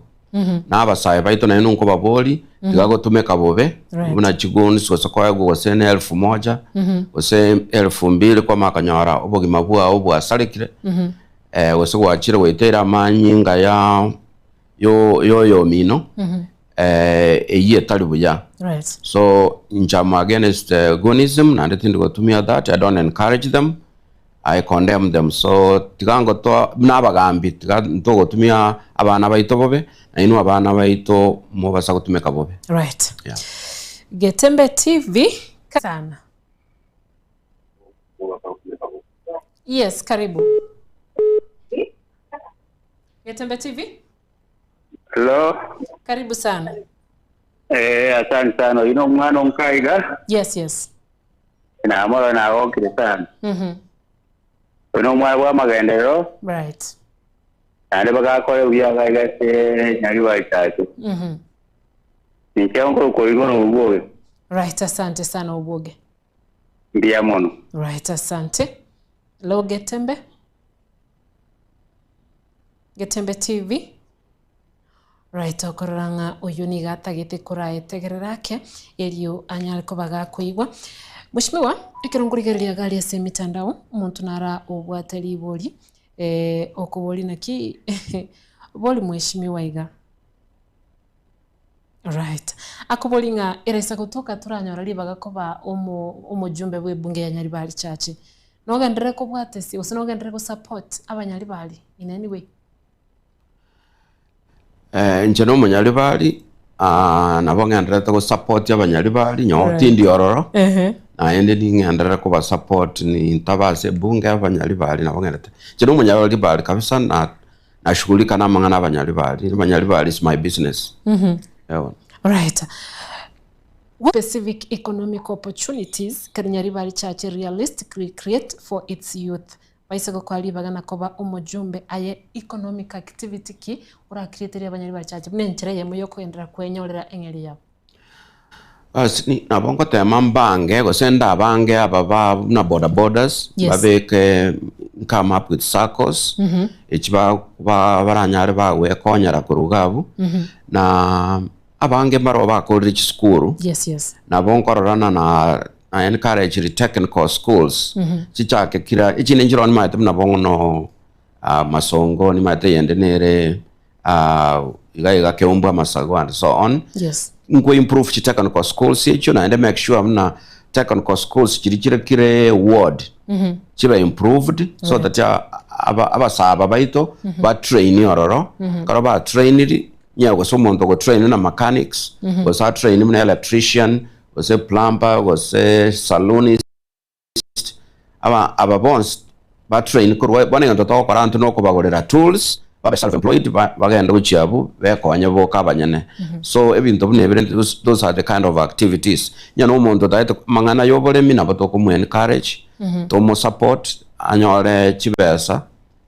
S2: Na abasae baito naende nkobaboria, tiga gotumeka bobe,
S1: Right.
S2: buna chigoons gose koegwa gose na elfu moja, gose elfu mbili kwamanya konyora obogima bwao bwasarekire, gose gwachire goetera amanyinga ya yoyomino, eyio etari buya.
S1: Right.
S2: So inche am against goonism naende tindi gotumia that, I don't encourage them. I condemn them so tiga ngotoa buna abagambi tiga ntogotumia abana baito bobe na inwe abana baito mobasa gotumeka bobe.
S1: Right.
S2: Yeah.
S1: Getembe TV sana. Yes, karibu. Getembe TV.
S4: Hello.
S1: Karibu sana.
S4: Eh, asante sana. Ino mwana onkaiga.
S1: Yes, yes.
S4: Namoro nagokire sana. Ino omwana bwa amagenderero.
S1: Right.
S4: Naende bagakora buya gaiga ase Nyaribari Church. Ninche nkorokwa igoro Obwoge.
S1: Right, asante sana Obwoge.
S4: Mbuya mono.
S1: Right, asante. Hello Getembe. Getembe TV. Right, okorora ng'a oyio nigo atagete koraetegerera ake erio anyare koba gakoigwa. Mweshimiwa, ekero nkorigereria iga aria ase emitandao, omonto nara obwate ribori, eh, okobori naki bori mweshimiwa iga. Right. Akobori ng'a eraisa gotoka toranyora ribaga koba omo omojumbe bwe ebunge ya Nyaribari Church. Nogenderere kobwata esi gose nogenderere gosupport abanyaribari in any way?
S2: Eh, inche na omonyaribari ah, nabo ng'endererete gosupport abanyaribari nyo tindi ororo naende ning'enderere kobasupport nintabe ase ebunge abanyaribari nabo ng'endererete. Inche na omonyaribari kabisa na nashughulika na amang'ana abanyaribari, abanyaribari is my business. Eeh.
S1: Right. What specific economic opportunities can Nyaribari Church realistically create for its youth? Baise gokoa ribaga na koba omojumbe aye economic activity ki oracreaterie abanyaribari church buna enchera eyemo yokogenderera kwenyorera eng'eria yabo?
S2: Bas nabo ngotema mbange gose ndabange aba ba buna boda bodas
S1: Yes.
S2: babeke come up with saccos echi ba ba baranyare bagwekonyera korwa iga abwo na abange mbaro bakorire chisukuru
S1: Yes, yes.
S2: nabo nkororana na na encourage technical schools chichake kira echinde nchiroo nimaete buna bono masongo nimaete eyende nere iga iga Keumbu amasago and so on.
S1: Yes.
S2: Nko improve chi technical schools echio naende make sure buna technical schools chiria chire kire ward chibe improved so that abasae aba baito ba train ororo ekero ba trainiri onye gose omonto ogo train buna mechanics gose a train buna electrician gose plumber gose saloonist aba aba bonsi ba train korwa bono egento togokora intwe nokobagorera tools babe self employed bagende gochia abwo bekonye boka abanyene. So ebinto buna ebi rende those are the kind of activities. Onye na omonto otagete amang'ana ya oboremi nabo tokomo encourage, tomo support anyore chibesa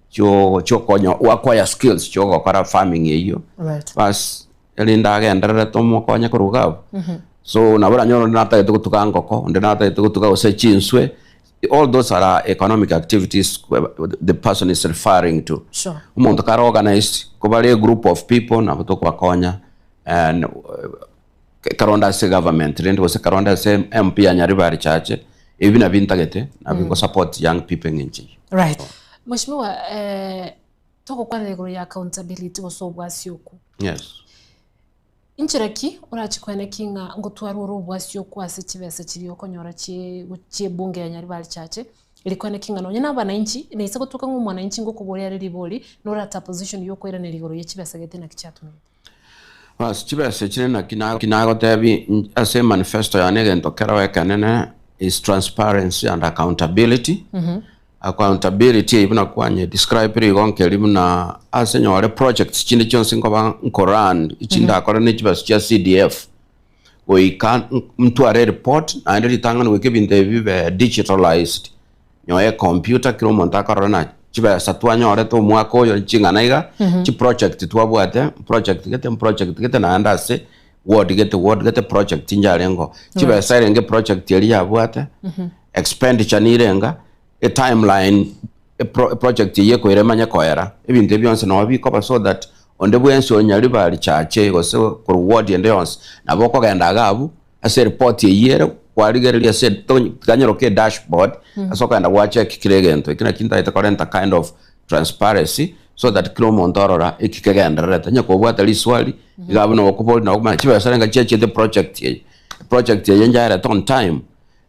S2: chio chiokonya acquire skills chiogokora farming eyio. Bas erinde agenderere tomokonye korwa iga abwo. So nabo oranyore onde natagete gotuga ngoko, onde natagete gotuga gose chinswe, all those are economic activities the person is referring to.
S1: Sure.
S2: Omonto kare organized, kobare a group of people nabo tokobakonya and ekero onde ase government rende gose ekero onde ase MP ya Nyaribari Chache, ebi nabio ntagete, nabio ngo support young people eng'encho eyio.
S1: Right. Mweshimiwa, eh, togokwanera igoro ya accountability gose obwasi okwo.
S2: Yes.
S1: Inchera ki orache koenekia ng'a ngotwarwa ore obwasi okwo ase chibesa chiria okonyora chie chi'ebunge ya Nyaribari Chache, eri koenekia ng'a nonye na abanainchi, naise gotuka ng'a omwananchi ngokoboria are ribori, norate position yokoiraneria igoro ye chibesa gete naki chiatumegete?
S2: Bas, chibesa echi naki nagotebia ase emanifesto yane egento kero ekenene is transparency and accountability. Accountability eyio buna kwanye describe igo nkeri buna ase nyore projects chinde chionsi nkoba nko run echi ndakore ne chibesa chia CDF goika ntware ereport naende ritang'ani goika ebinto ebi bibe digitalized nyoe ecomputer kera omonto akorora ng'a chibesa twanyorete omwaka oyo ching'ana iga chiproject twabwate project gete project gete naende ase ward gete ward gete project nchiarengeo chibesa erenge project eria yabwate expenditure nirenga etimeline eproject eyio ekoira emanye koera ebinto ebi bionsi nabo bikoba so that onde bwensi onyaribari chache gose korwa ward ende yonsi nabo okogenda iga abwo ase ereport eyio ere kwarigereria ase tiganyeroka edashboard ase okogenda gwacheck kera egento eki naki ntagete korenta kind of transparency so that kera omonto orora eki kegendererete onye kobwate riswali iga abwo nabo okoboria nabo okomanya chibesa renga chiachete project eye project eye nchaerete on time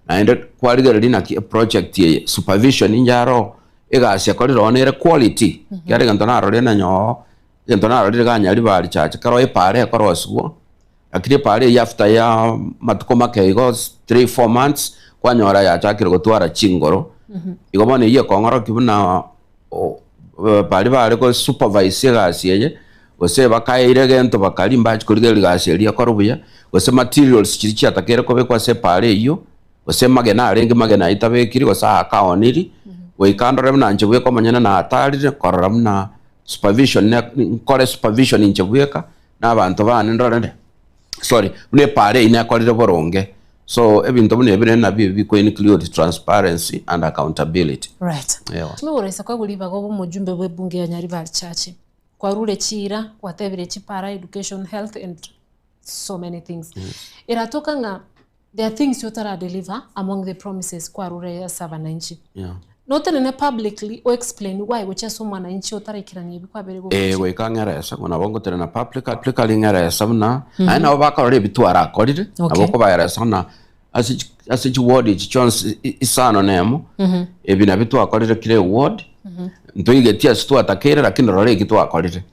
S2: naende kwarigereria naki eproject eye supervision inche aro. Egasi ekorire oo nere quality, ekiagera egento narorire nanyoo, egento narorire iga Nyaribari church ekero epaara ekorosiwa, lakini epaara eyio after ya amatuko make igo 3, 4 months, kwanyora yachakire gotwara chingoro. Igo bono eyio ekong'orokia buna baria bare go supervise egasi eye, gose bakaeire egento bakaria mbachi korigereria egasi eria ekorwe buya, gose materials chiria chiatakeire kobekwa ase epaara eyio, gose magena arenge magena ayio tabekiri gose aakaoniri, goika ndore buna inche bweka omonyene natarire korora buna supervision ne nkore supervision inche bweka, na abanto bane ndore sorry, buna epaara eyio nekorire boronge. So ebinto buna ebi rende nabio biko include transparency and accountability.
S1: Right.
S2: Ewa.
S1: Nigo oroisa koegwa ribaga obe omojumbe bw'ebunge ya Nyaribari Church. Kwarure chiira, gwatebire chipara, education, health and so many things. Eratoka ng'a there are things otara deliver among the promises kwarure ase abananchi. Notenene publicly o explain why gochia ase omwananchi otaraikerania ebi kwabeire
S2: Eh,
S1: gogochia.
S2: goika ng'erese buna nabo ngotenena public publicly ng'erese buna naende nabo bakorora ebi twarakorire nabo okobaeresa buna ase chi ase chiward echi chionsi isano na emo ebi nabio twakorire kera eward ntoigetie ase twatakeire lakini rora eki twakorire.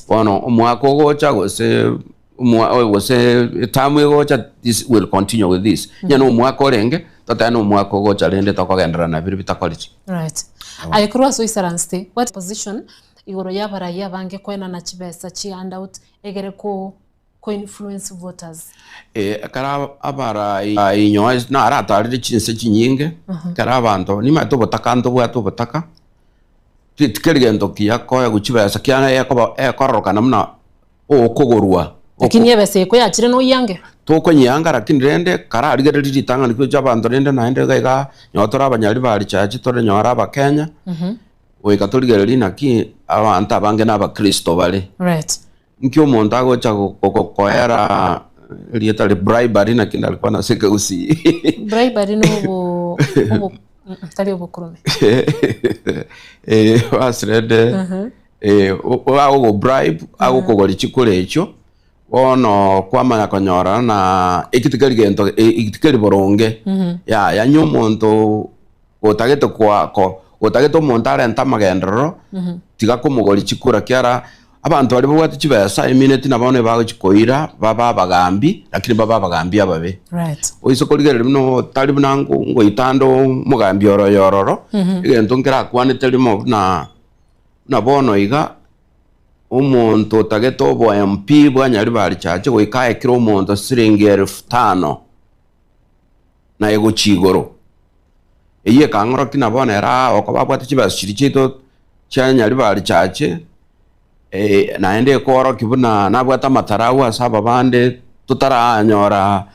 S2: Bono omwaka ogocha gose omwa gose eterm egocha this will continue with this onye na omwaka orenge totebe na omwaka ogocha rende tokogenderera na biria bitakoreti.
S1: Right. Aye korwa ase oisaransete, what position igoro ya abarai abange koenana chibesa chi handout egere ko ko influence voters?
S2: Eh, ekero aba- abarai inyoe naratarire chinse chinyinge, ekero abanto nimanyete obotaka ntobwate obotaka, ti tikeri gento kiya koegwa chibesa kiang'e ekoba ekororokana buna okogorwa.
S1: Lakini ebesa eye koyachire noyiange.
S2: Tokonyianga lakini rende kararigererie ritang'ani gocha abanto rende naende iga iga nyo tore abanyaribari chache tore nyore abakenya goika torigererie naki abanto abange na abakristo bare. Nki omonto agocha gokoera erieta ri bribery naki ndarikwana ase ekegusii.
S1: Bribery na obo obo tari obokurume.
S2: Basi rende agogo bribe agokogoria chikura echio bono kwamanya konyora na eki tikeri gento eki tikeri boronge yaya onye omonto otagete koa ko otagete omonto arente amagenderero tiga komogoria chikura kiara abanto baria babwate chibesa emineti nabo bono ebagochi koira babe abagambi lakini babe abagambi ababe. Oise korigereria buna otari buna ngoita ande omogambi oro oyo ororo egento nkerakwanete rimo buna. Buna bono iga, omonto otagete obo MP bwa Nyaribari Church goika ae kera omonto siringi elfu tano na egochia igoro. Eyio ekang'orokia na bono ere aa okoba abwate chibesa chiria chiaito chia Nyaribari Church, naende ekoorokia buna nabwate amatarau ase aba bande totaranyora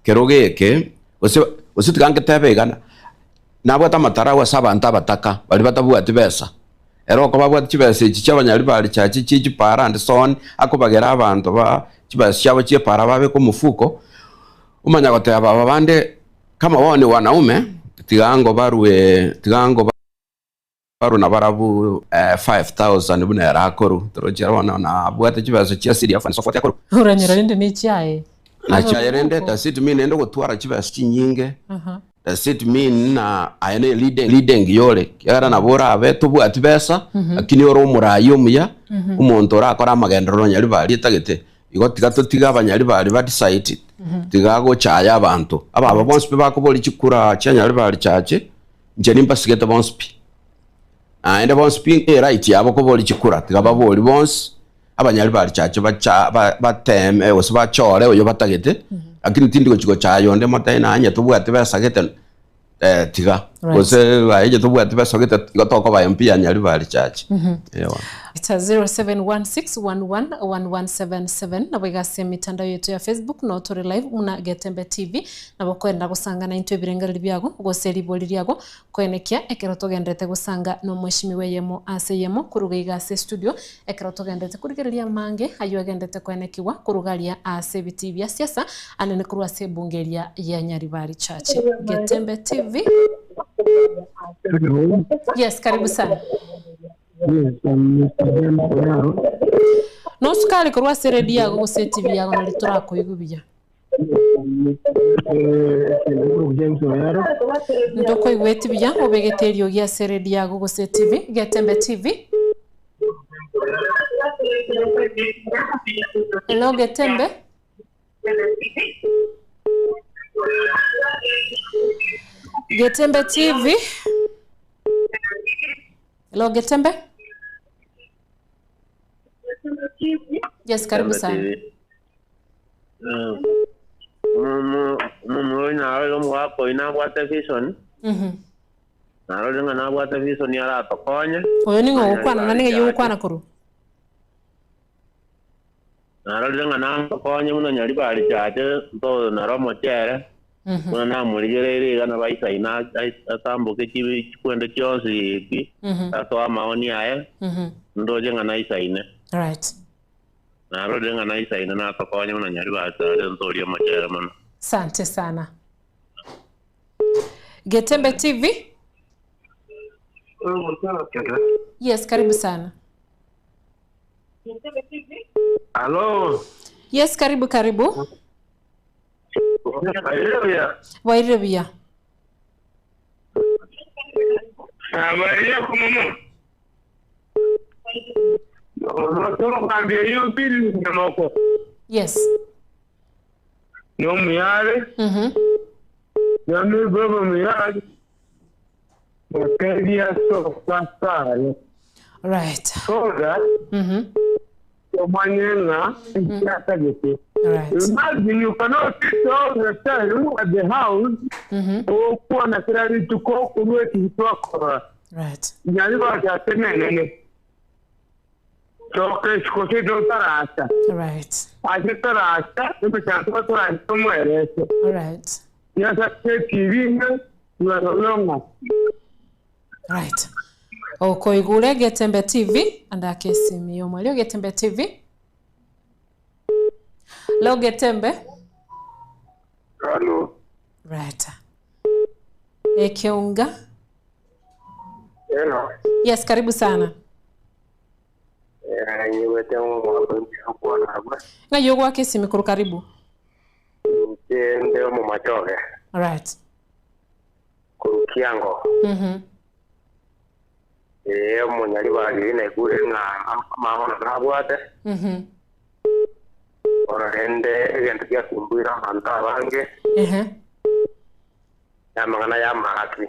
S2: kerogo eke, gose gose tiga ngetebe iga. Nabwate amatarau ase abanto abataka, baria batabwati besa. Ere okoba abwate chibesa echi chi'abanyaribari chiache chie chipaara and so on, akobagera abanto ba chibesa chiabo chi'epaara babeke omofuko, omanya goteba aba bande kama wao ni wanaume, tiga ngobarue tiga ngobarue nabarabwo 5000 buna ere akorwa. Torochi ere bono nabwate chibesa chia CDF and so forth akorwa.
S1: Oranyora rende nechiaye.
S2: Nachiaye rende, does it mean naende ogotwara chibesa chinyinge? Does it mean ng'a aye ne leader leader engiya ore? Ekiagera nabo orabe tobwati besa, lakini ore omorai omuya, omonto orakore amagenderero nonya ribaga etagete. Igo tiga totige abanyaribari ba decide, tiga gochaya abanto. Ababa bonsi pi bakoboria chikura chia nyaribari chache, inche nimbasigete bonsi pi. Naende bonsi pi eright yabo koboria chikura, tiga baborie bonsi, Abanyaribari chache bacha bateme gose bachore oyo batagete, lakini tindi gochi gochaya onde motebi naye onye tobwati besa gete tiga, gose aye onye tobwati besa gete igo tokoba MP ya Nyaribari chache. Eeh.
S1: Ita 0716111177 nabo iga ase emitandao yaito ya Facebook noo tore live buna Getembe TV nabo okoenda gosanga naintwe ebirengererio biago gose ribori riago Koenekia ekero togenderete gosanga nomweshimiwa eyemo ase eyemo koruga iga ase estudio, ekero togenderete korigereria amange ayio agenderete koenekigwa koruga aria ase ebitii bia siasa anene korwa ase ebunge eria ya Nyaribari Church. Getembe TV.
S5: Hello.
S1: Yes, karibu sana.
S5: Yes, I'm Mr. James Oyaro.
S1: Nosukari korwa ase eredio yago gose etibi yago nari torakoigwe buya.
S5: James Oyaro.
S1: Ntokoigweti buya obegete eriogi ase eredio yago gose TV, Getembe TV. Hello Getembe. Getembe TV. Hello Getembe. Yes, karibu sana.
S4: Omomura oyo narorire omogaka oyio nabwate vision, narorire ng'a nabwate vision aratokonye.
S1: Oyo ning'o ogokwana na ning'ai ogokwana korwa?
S4: Narorire ng'a natokonye buna Nyaribari Chache nto naro omochere, buna namorigereirie iga nabo aisaine atamboke chikwende chionsi pi, atoe amaoni aye, ndoche ng'a naisaine. Narorire ng'a naisaine natokonye buna Nyaribari Chache ntorie omochere mono.
S1: Sante sana. Getembe TV. Yes, karibu sana.
S5: Alo.
S1: Yes, karibu karibu.
S5: Haleluya.
S1: Bwairire buya.
S5: Habari yako mama? Okwambia iyo bili nyamoko.
S1: Yes.
S5: No muyare. Nami baba muyare. Wakeria so kwasare.
S1: Right.
S5: So that omanye ng'a nkiatagete.
S1: Right.
S5: Imagine you cannot sit all the time at the house okuona kila rituko okurwa ekintu twakora.
S1: Right.
S5: Nyari bakyate nenene. Kyoka ekiko kito tarasa.
S1: Right.
S5: Ate tarasa emichango baturangisa omwereso.
S1: Right.
S5: Yasa ekibiina nalonga.
S1: Right. Okoigure Getembe TV andake esimu yomwelio Getembe TV. Leo Getembe.
S5: Halo.
S1: Right. Ekeunga.
S5: Hello.
S1: Yes, karibu sana.
S5: Nyiwete omwana gwe.
S1: Ng'ai ogwaka esimi korwa karibu.
S5: Nche omu machoge
S1: Right.
S5: kurukiango. Ee omunyari bagiri naigure ng'a amahono nabwate. Ororende egento giakumbuire abanto abange. Yamang'ana ya mahaki.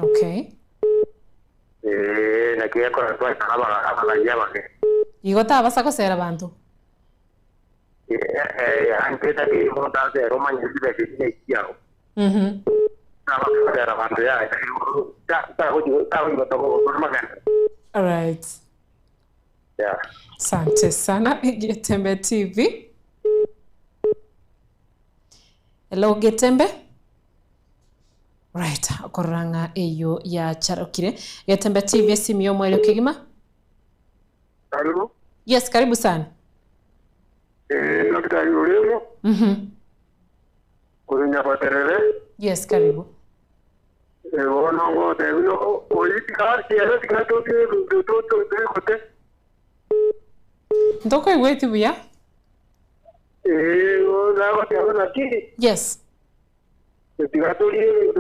S1: Okay.
S5: Ee naki ekora twaikara abagayi abake.
S1: Igo tabasa gosera banto.
S5: Antetaki omanye chibesa echi nechiao. Tabasera banto yaye. Tagochigotogogoromagana.
S1: All right.
S5: Yeah.
S1: Asante sana Getembe TV. Hello Getembe. Right, okororang'a eyo yacharokire. Getembe TV esimu yomwelio kegima.
S5: Halo.
S1: Yes, karibu sana.
S5: Daktari Uremo. Kurinyabaterere.
S1: Yes, karibu.
S5: Bono ngotebino oitikasiere tikatotirutututukote.
S1: Ntokoigweti buya?
S5: Nagoteba naki.
S1: Yes.
S5: Tikatorie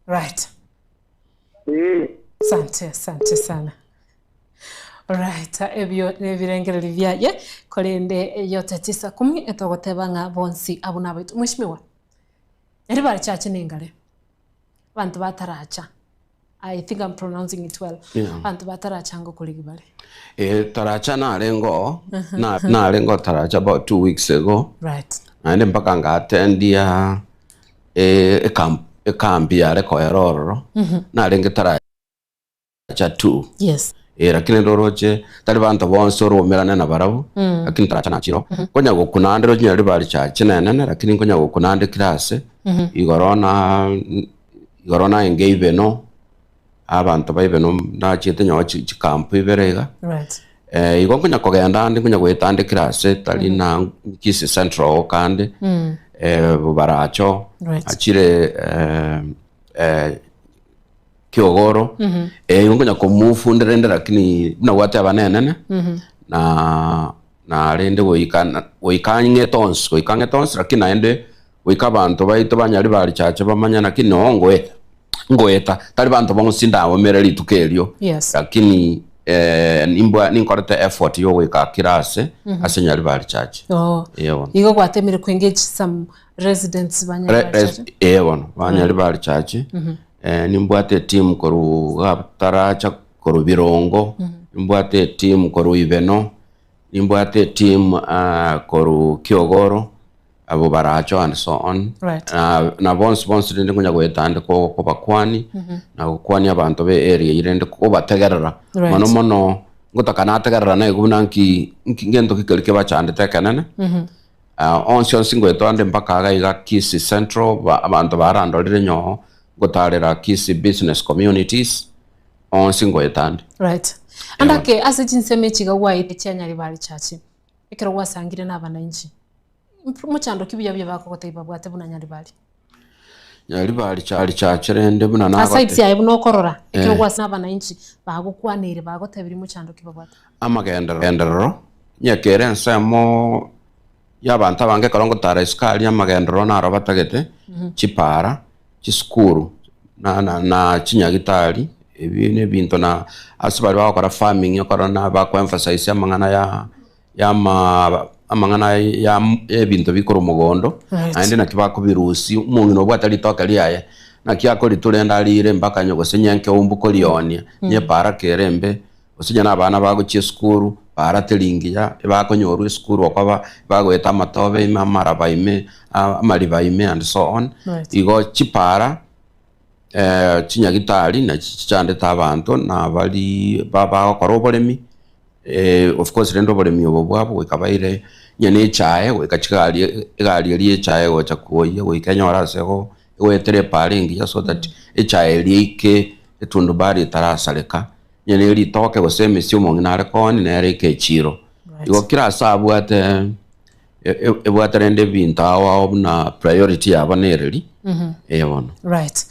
S1: Right. Asante, asante sana. Right, ebyo nebirengereri byaye korende yote tisa kumi etogoteba ng'a bonsi abo nabaitu. Mheshimiwa, eri barichache nengare. Bantu bataracha. I think I'm pronouncing it well.
S2: Yeah.
S1: Bantu bataracha ngo kurigi bare.
S2: Taracha narengo na narengo taracha about 2 weeks ago.
S1: Right.
S2: Naende mpaka ngatendia ekambi yare koerororo. Narenge taracha 2.
S1: Yes.
S2: Lakini ndoroche tari bantu bonse orumirane na barabu. Lakini taracha nachiro. Konya gokunandero chinyari bari chache nenene lakini konya gokunande class. Igorona igorona enge ibeno abantu baibeno nachete nyawa chikampu iberega.
S1: Right.
S2: Igo nkonya kogenda ande nkonya gwetande class tari na Kisii Central kande. Baracho.
S1: Right.
S2: Achire Kiogoro. Igo nkonya komufundira ende lakini buna gwate abanenene. Na Narende goika goika ang'ete onsi, goika ang'ete onsi lakini naende goika abanto baito ba Nyaribari Church bamanye naki noo ngoeta, ngoeta. Tari banto bonsi ndaomere rituko erio,
S1: Yes.
S2: lakini nimbwa ninkorete effort ya ogoika kera ase, ase Nyaribari Church.
S1: Oo.
S2: Eeh bono.
S1: Igo gwatemire ko engage some residents ba
S2: Re-
S1: Nyaribari
S2: res-
S1: Church?
S2: eeh bono, ba Nyaribari Church, nimbwate etimu korwa iga taracha korwa Birongo, nimbwate etimu korwa Ibeno, nimbwate etimu korwa Kiogoro, abwo baracho and so on.
S1: Right.
S2: Na, na bonsi bonsi rende nkonya goeta ande ko- kobakwani, na gokwania abanto be area eyio rende kobategerera.
S1: Right.
S2: Mono mono, ngotaka nategerera naigwe buna nki nki ngento ki keria kebachandete ekenene. Onsi onsi ngoeta ande mpaka iga iga Kisii Central, ba abanto barandorire nyoo, ngotarera Kisii business communities, onsi ngoeta ande.
S1: Right. Ande ake ase chinsemo echi iga gwaete chia Nyaribari Church, ekero gwasangire na abananchi, mochando ki buya buya bakogotebia babwate buna Nyaribari?
S2: Nyaribari Church Church rende buna
S1: Aside
S2: nagote
S1: siaye buna okorora, ekero
S2: Eh.
S1: gwasangire na abananchi, bagokwaneire bagotebirie mochando ki babwate?
S2: Amagenderero, nyekere ensemo y'abanto abange ekero ngotara isiko aria amagenderero naro batagete, chipara, chisukuru, na na na chinyagitari, ebi na ebinto na ase baria bagokora farming okora na bako emphasize amang'ana ya ya ama amang'ana ya ebinto bikorwa mogondo,
S1: Right.
S2: naende naki bakobirusia, omong'ina obwate ritoke riaye, naki akoritura ende arire mpaka onye gose onye nkeumbu korionia, onye epara kere embe, Gose onye nabana bagochia esukuru, bara teri ngiya, ebakonyorwa esukuru okoba bagoeta amatobe ime, amaraba ime, amariba ime and so on.
S1: Right.
S2: Igo chipara chinyagitari nachi chichandete abanto, na baria bagokora oboremi, of course rende oboremi obo bwabo goika baire onye na echae goika chigari egari eria ya echae egocha koyia goika enyore ase egoetera epara engiya so that echae eria eike etundubari etarasareka. Onye ne ritoke gose emesie omong'ina are kooni nere eke echiro.
S1: Right.
S2: Igo kera ase abwate ebwate rende ebinto ao ao buna priority yabo nereri, eh bono.
S1: Right.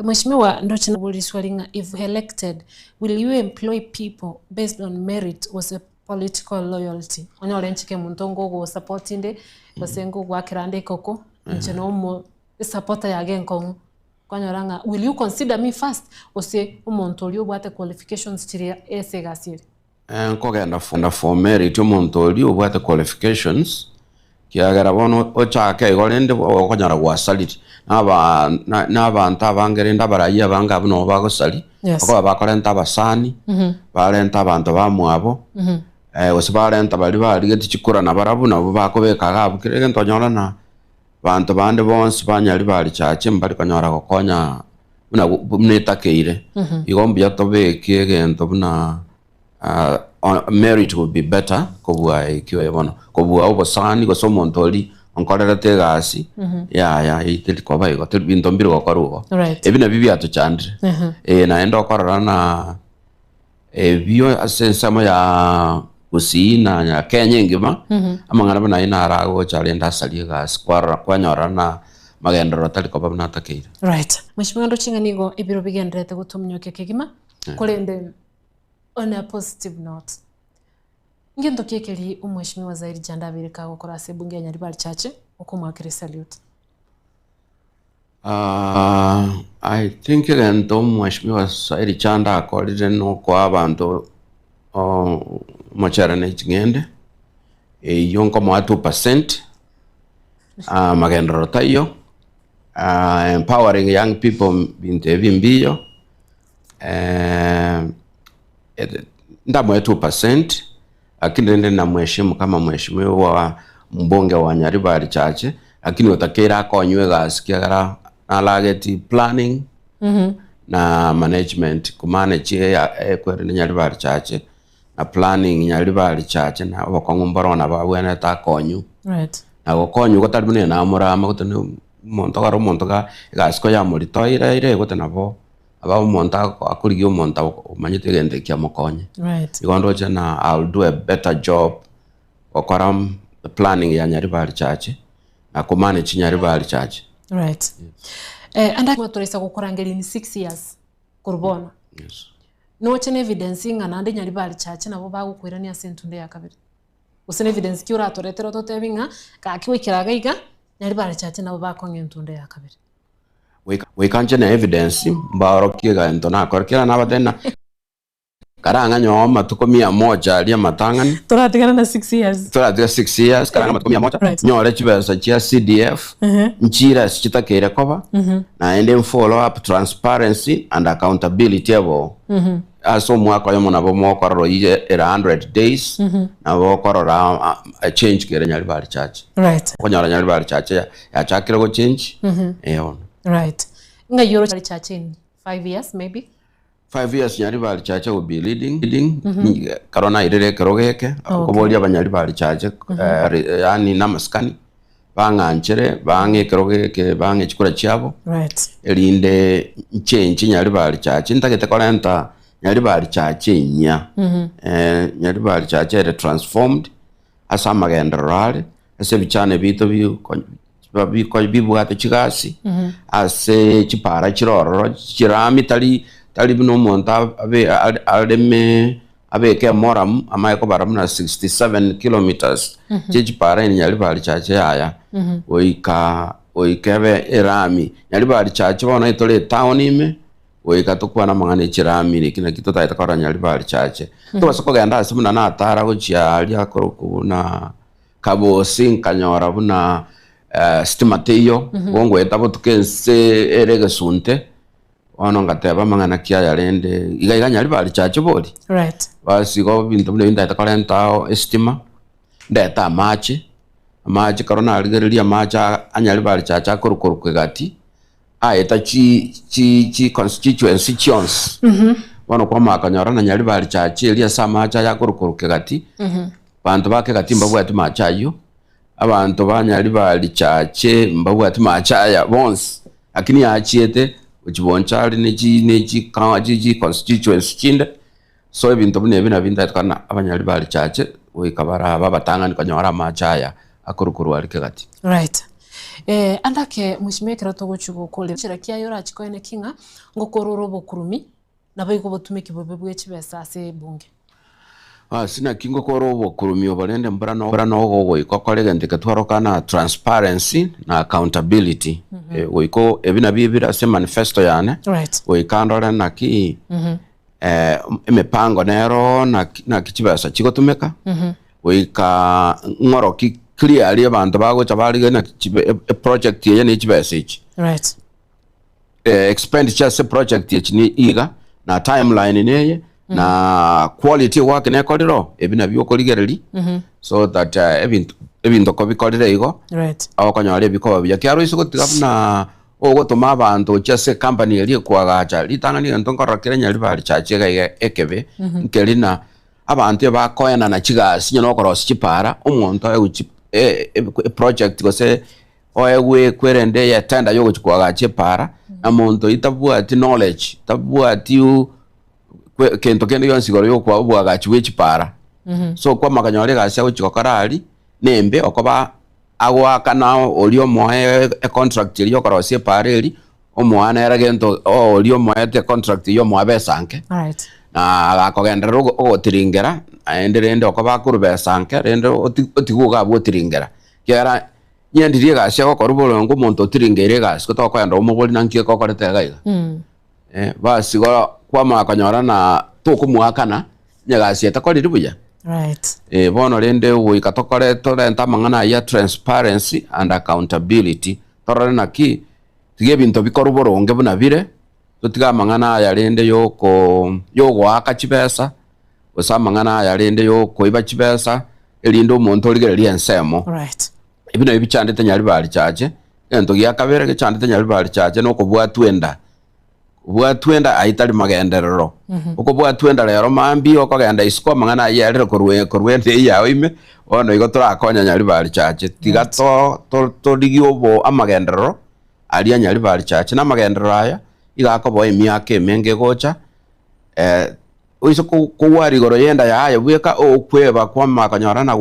S1: Mheshimiwa ndoche naboria riswali ng'a if elected will you employ people based on merit gose political loyalty? Onyore nchike omonto ngogo support inde gose ngogoakera ande ekoko inche nomo esupporter yage enkong'u. Kwanyora ng'a will you consider me first gose omonto oria obwate qualifications chiria ase egasi ere?
S2: Nkogenda for merit omonto oria obwate qualifications kiagera bono ochake igo rende okonyora gwasarire naba na abanto abange rende abarayia abange abwo nabo bagosari okoba bakorenta abasani barenta abanto bamwabo gose barenta baria barigetie chikura nabarabwo nabo bakobeka iga abwo kera egento onyore na Abanto bande bonsi ba Nyaribari Church mbari konyora gokonya buna buna etakeire. Igo mbuya tobeke egento buna merit will be better kobua ekio aye bono, kobua obosani gose omonto oria onkorerete egasi yaya eyio teri koba igo, teri binto mbiri gokorwa igo.
S1: Right.
S2: Ebi nabio biatochandire. Naende okorora na Ebio ase ensemo ya Gusii na ya Kenya engima, amang'ana buna ayio naro agocha rende asarie egasi kwarora kwanyorana na magenderero atari koba buna atakeire.
S1: Right. Mheshimiwa ndoche ng'a nigo ebiro bigendererete gotominyokia kegima, korende on a positive note, ngento ki ekeri omweshimiwa Zairi Janda abeire kagokora ase ebunge ya Nyaribari Chache okomoakera esalute?
S2: I think egento omweshimiwa Sairi Chanda akorire nokoa abanto omochere ne ching'ende, eyio nkomoa 2%, magenderero taiyo, empowering young people binto ebi mbiyo, ndamoe 2%. Lakini rende namweshimu kama mweshimiwa mbunge wa Nyaribari Chache, lakini otakeire akonywe egasi kiagera narageti planning na management komanage ekwerende Nyaribari Chache na planning Nyaribari Chache na obokong'u mboro nabo abwenerete akonywe.
S1: Right.
S2: Na gokonywa gotari buna enamorama gotari na omonto kare omonto ga egasi koyamoritoire ere gote nabo Aba omonto akorigia omonto omanyete egento ekio amokonye.
S1: Right.
S2: Igo ndoche na I'll do a better job gokora planning ya Nyaribari Church na ko manage Nyaribari Church.
S1: Right. Eh, ande toraisa gokorangeria in 6 years korwa bono.
S2: Yes.
S1: Noche na evidence ng'a naende Nyaribari Church nabo bagokoirania ase entunde ya kabere. Gose na evidence ki oratoretere ototebi ng'a gaki goikera iga iga, nari barechache nabo bakong'a entunda ya kabere.
S2: Goika nche na evidence mbaorokie egento nakore kera nabatebia ng'a karang'a nyowe amatuko mia moja aria amatang'ani
S1: Toratigana na 6 years.
S2: toratiga 6 years karang'a amatuko mia moja
S1: Right.
S2: nyore chibesa chia CDF nchire ase chitakeire koba naende nfollow up transparency and accountability ebo ase omwaka oyomo nabo mokorora oyio ere 100 days nabo okorora change kere Nyaribari Church
S1: Right.
S2: okonyora Nyaribari Church yachakire gochange eh bono.
S1: Right. Ng'ai oroche Church in 5 years maybe?
S2: 5 years Nyaribari Church will be leading, leading ekero nairire ekero geke okoboria abanyaribari Church yaani namasikani bang'anchere bang'e ekero geke bang'e chikura chiabo
S1: Right.
S2: erinde nchenche Nyaribari Church ntagete korenta Nyaribari Church enyia Nyaribari Church ere transformed ase amagenderero are ase ebichane biaito bibwate chigasi, ase chipara chire ororo chirami tari tari buna omonto abe areme abeke emoramu amanye kobara buna 67 kilometres chia chipara ime Nyaribari Church yaya goika goika ebe erami. Nyaribari Church bono etore etown ime goika tokwane amang'ana e chirami naki naki totagete korora Nyaribari Church. Tobasa kogenda ase buna natara gochia aria akorokwa buna Kabosi nkanyora buna sitima teiyo, igo ngoeta botuko ense ere egesunte, bono ngateba amang'ana ki aya rende, iga iga Nyaribari Church bori?
S1: Right.
S2: Basi igo ebinto buna ebi ntagete korenta ao esitima, ndete amache, amache ekero narigereria amache a Nyaribari Church akorukorwa egati, aeta chi chi chi constituency chionsi, bono kwamanya konyora na Nyaribari Church eria ase amache aya akorukorwa egati, Abanto ba kegati mbabwati mache ayio, abanto ba Nyaribari Church mbabwati mache aya bonsi, lakini yachiete gochia Bonchari ne chi ne chi chi constituency chinde, so ebinto buna ebi nabio ntagete korora ng'a abanyaribari Church goika barabe abatang'ani konyora amache aya akorwa korwa aria kegati.
S1: Right. Eh, ande ake mweshimiwa ekero togochia gokora enchera ki aye orachie koene ki ng'a ngokorora obokurumi Naboigo obotumeki bobe bwe chibesa ase ebunge.
S2: Ase naki ngokora obokurumi obo rende mbora mbora nogo goika okore egento eke twaroka na transparency na accountability goika ebi nabio ebire ase emanifesto yane
S1: Right.
S2: goika ndore naki emipango nero naki naki chibesa chigotumeka goika ng'oroki clearly abanto bagocha barigereria naki chibe eproject eye ne chibesa echi.
S1: Right.
S2: Expenditure ase project echi ni iga, na timeline neye, na quality work nekorire oo, ebi nabio okorigereria so that ebinto ebinto kobikorire igo,
S1: Right.
S2: okonyora ebikoba buya. Ekiagera oise gotiga buna ogotoma abanto gochia ase ecompany eria ekoagacha, ritang'ani egento nkorora kere Nyaribari church iga iga ekebe, nkeri na abanto ebakoenana chigasi onye nokorosia chipara, omonto aegwe chi eproject gose Oegwe kwerende eyetenda y'ogochia koagacha epaara, na monto oyio tabwati knowledge, tabwati kento kende gionsi igoro y'okwa obwagachi bwe chipaara. So kwamanya konyora egasi agochia gokora aria, nembe okoba agoakana oria omoe econtract eria yokorosia epaara eria, omoa nere gento oria omoete econtract eyio omoa besa nke,
S1: Alright.
S2: na agakogenderera ogotiringera, naende rende okoba akorwa besa nke, rende otigwe iga abwo otiringera. Ekiagera Nyendirie egasi agokorwa boronge omonto otiringeire egasi gotokoenda omobori naki okorete iga iga. Basi igo kwamanya konyora na tokomoakana onye egasi eye takoriri buya.
S1: Right.
S2: Bono rende goika tokore torente amang'ana ayio ya transparency and accountability torore naki tiga ebinto bikorwe boronge buna bire totige amang'ana aya rende yoko yogoaka chibesa gose amang'ana aya rende yokoiba chibesa erinde omonto origererie ensemo.
S1: Right.
S2: Ebi nabio bichandete Nyaribari Church. Egento gia kabere gechandete Nyaribari Church nokobwatwa enda. Kobwatwa enda ayio tari magenderero. Okobwatwa enda rero mambia okogenda isiko amang'ana ayio erire korwa korwa enda eyio yao ime, bono igo torakonya Nyaribari Church. Tiga to to torigie obo amagenderero aria Nyaribari Church. Na amagenderero aya, iga akoboa emiaka emenge egocha. Oise kogwara igoro y'enda yaye bweka okweba kw'amakonyora na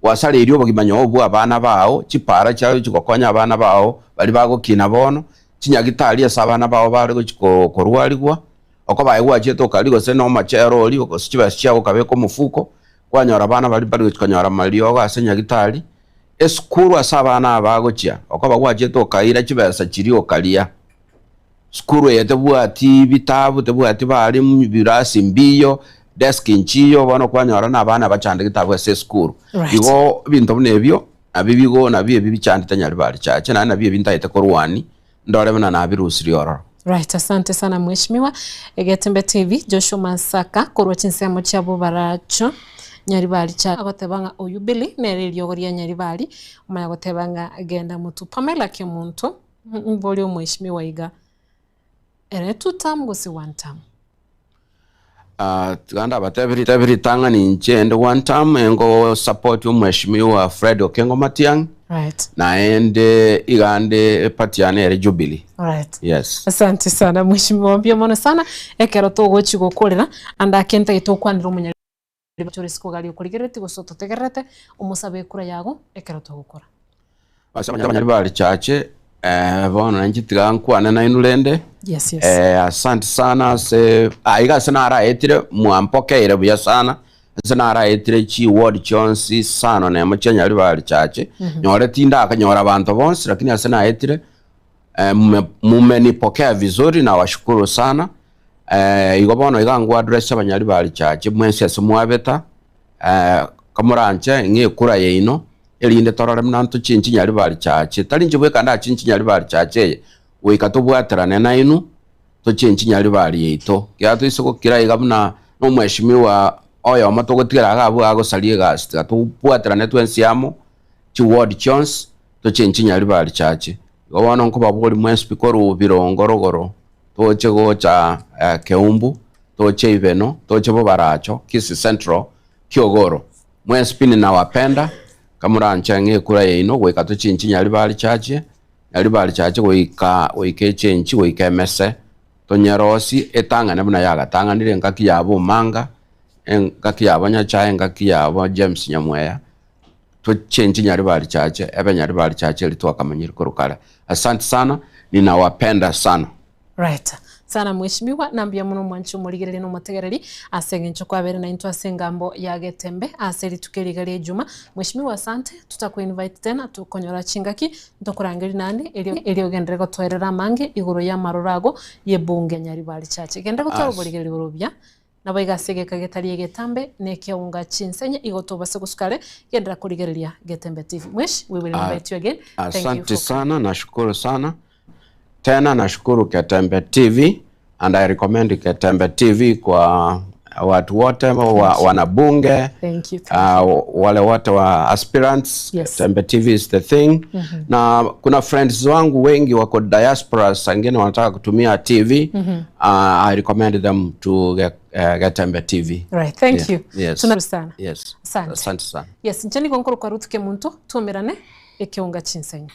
S2: gwasareirie obogima nyoo bw'abana bao, chipara chiao chigokonya abana bao baria bagokina bono, chinyagitari ase abana bao bare gochia korwarigwa, okobae gwachiete okaria gose nomochere oria gose chibesa chiao okabeka omofuko. Kwanyora abana baria mbari gochia konyora amariogo ase nyagitari, esukuru ase abana aba bagochia, okoba gwachiete okaira chibesa chiria okaria. Sukuru eye tebwati bitabu, tebwati balimu, birasi mbiyo, desk nchiyo, bono kwanyora na abana bachandegete abwo ase esukuru.
S1: Right.
S2: Igo ebinto buna ebio, nabio bigo nabio ebi bichandete Nyaribari Church, naende nabio ebi ntagete korwania, ndore buna nabirusirie ororo.
S1: Right, asante sana mheshimiwa. Egetembe TV, Joshua Masaka, korwa chinsemo chia Bobaracho, Nyaribari Church, agoteba ng'a oyio Billy nere eriogo ria Nyaribari, omanya goteba ng'a genda motwe. Pamela Kemunto, mbori omheshimiwa iga, ere two term gose one term?
S2: Ah, tiga ndabatebirie tebi ritang'ani inche inde one term engo support omheshimiwa Fred Okengo Matiang'i
S1: Right.
S2: naende iga nde eparty yane ere Jubilee.
S1: Alright.
S2: Yes.
S1: Asante sana mheshimiwa mbuya mono sana ekero togochi gokorera ande ake ntagete okwanere omonyari ore isiko iga aria okorigerereti gose ototegererete omosabe ekura yago ekero togokora.
S2: Ase abanyari ba richache eh, bono nainche tiga nkwane nainwe rende
S1: Yes, yes.
S2: eh, asante sana ase aiga ase naraetire mwampokeire buya sana ase naraetire chiward chionsi sano nemo chia Nyaribari Church nyore tindakanyora abanto bonsi lakini ase naetire eh, mume- mumenipokea vizuri nawashukuru sana eh, igo bono iga ngwaddress Abanyaribari Church mwensi ase mwabeta eh, kamoranche ng'a ekura yaino erinde torore buna ntochinchi Nyaribari Church tari inche bweka ndachinchi Nyaribari Church eye goika tobwaterane nainwe tochenchi Nyaribari yaito. Ekiagera toise gokira iga buna nomweshimiwa oyomo togotigera iga abwo agosaria egasi, tiga tobwaterane twensi amo, chiward chionsi, tochenchi Nyaribari Church. Igo bono nkobaboria mwensi pi korwa Birongo rogoro, toche gocha Keumbu, toche Ibeno, toche Bobaracho, Kisii Central, Kiogoro. Mwensi pi ninawapenda, kamoranche ng'a ekura yaino goika tochenchi Nyaribari Church, Nyaribari Church goika goika echenchi goika emese, tonyerosie etang'ane buna yagatang'anire engaki yabo Omanga, engaki yabo Nyachae, engaki yabo James Nyamweya, tochenchi Nyaribari Church ebe Nyaribari Church eria twakamanyire korwa kare. Asante sana, ninawapenda sana.
S1: Right sana mheshimiwa na mbuya mono mwanche omorigereria na omotegereri ase eng'encho kwabere naintwe ase engambo ya Getembe ase rituko eri iga ria ejuma. Mheshimiwa asante tutaku invite tena tokonyora chingaki ntokorangeria naende erio erio ogenderere gotoerera amange igoro ya amaroro ago ye bunge ya Nyaribari Church. Genderera gotwara
S2: As.
S1: oborigereria igoro buya nabo iga ase egeka getari egetambe na ekeunga chinsenye igo tobase gosuka are genderera korigereria Getembe TV. Mwesh, we will
S2: Ah,
S1: invite you again. Thank you
S2: Asante
S1: for
S2: sana, nashukuru sana. Tena nashukuru Ketembe TV and I recommend Ketembe TV kwa watu wote wa, wanabunge
S1: Thank you, thank
S2: wale wote wa aspirants.
S1: Yes.
S2: Ketembe TV is the thing. Na kuna friends wangu wengi wako diaspora, wengine wanataka kutumia TV. I recommend them to Ketembe TV.
S1: Right, thank
S2: Yeah,
S1: you.
S2: Yes.
S1: Tunashukuru sana.
S2: Yes.
S1: Asante.
S2: Asante sana.
S1: Yes, nche nigo nkorokwa Ruth Kemunto, tuomerane ekeunga chinsenyo.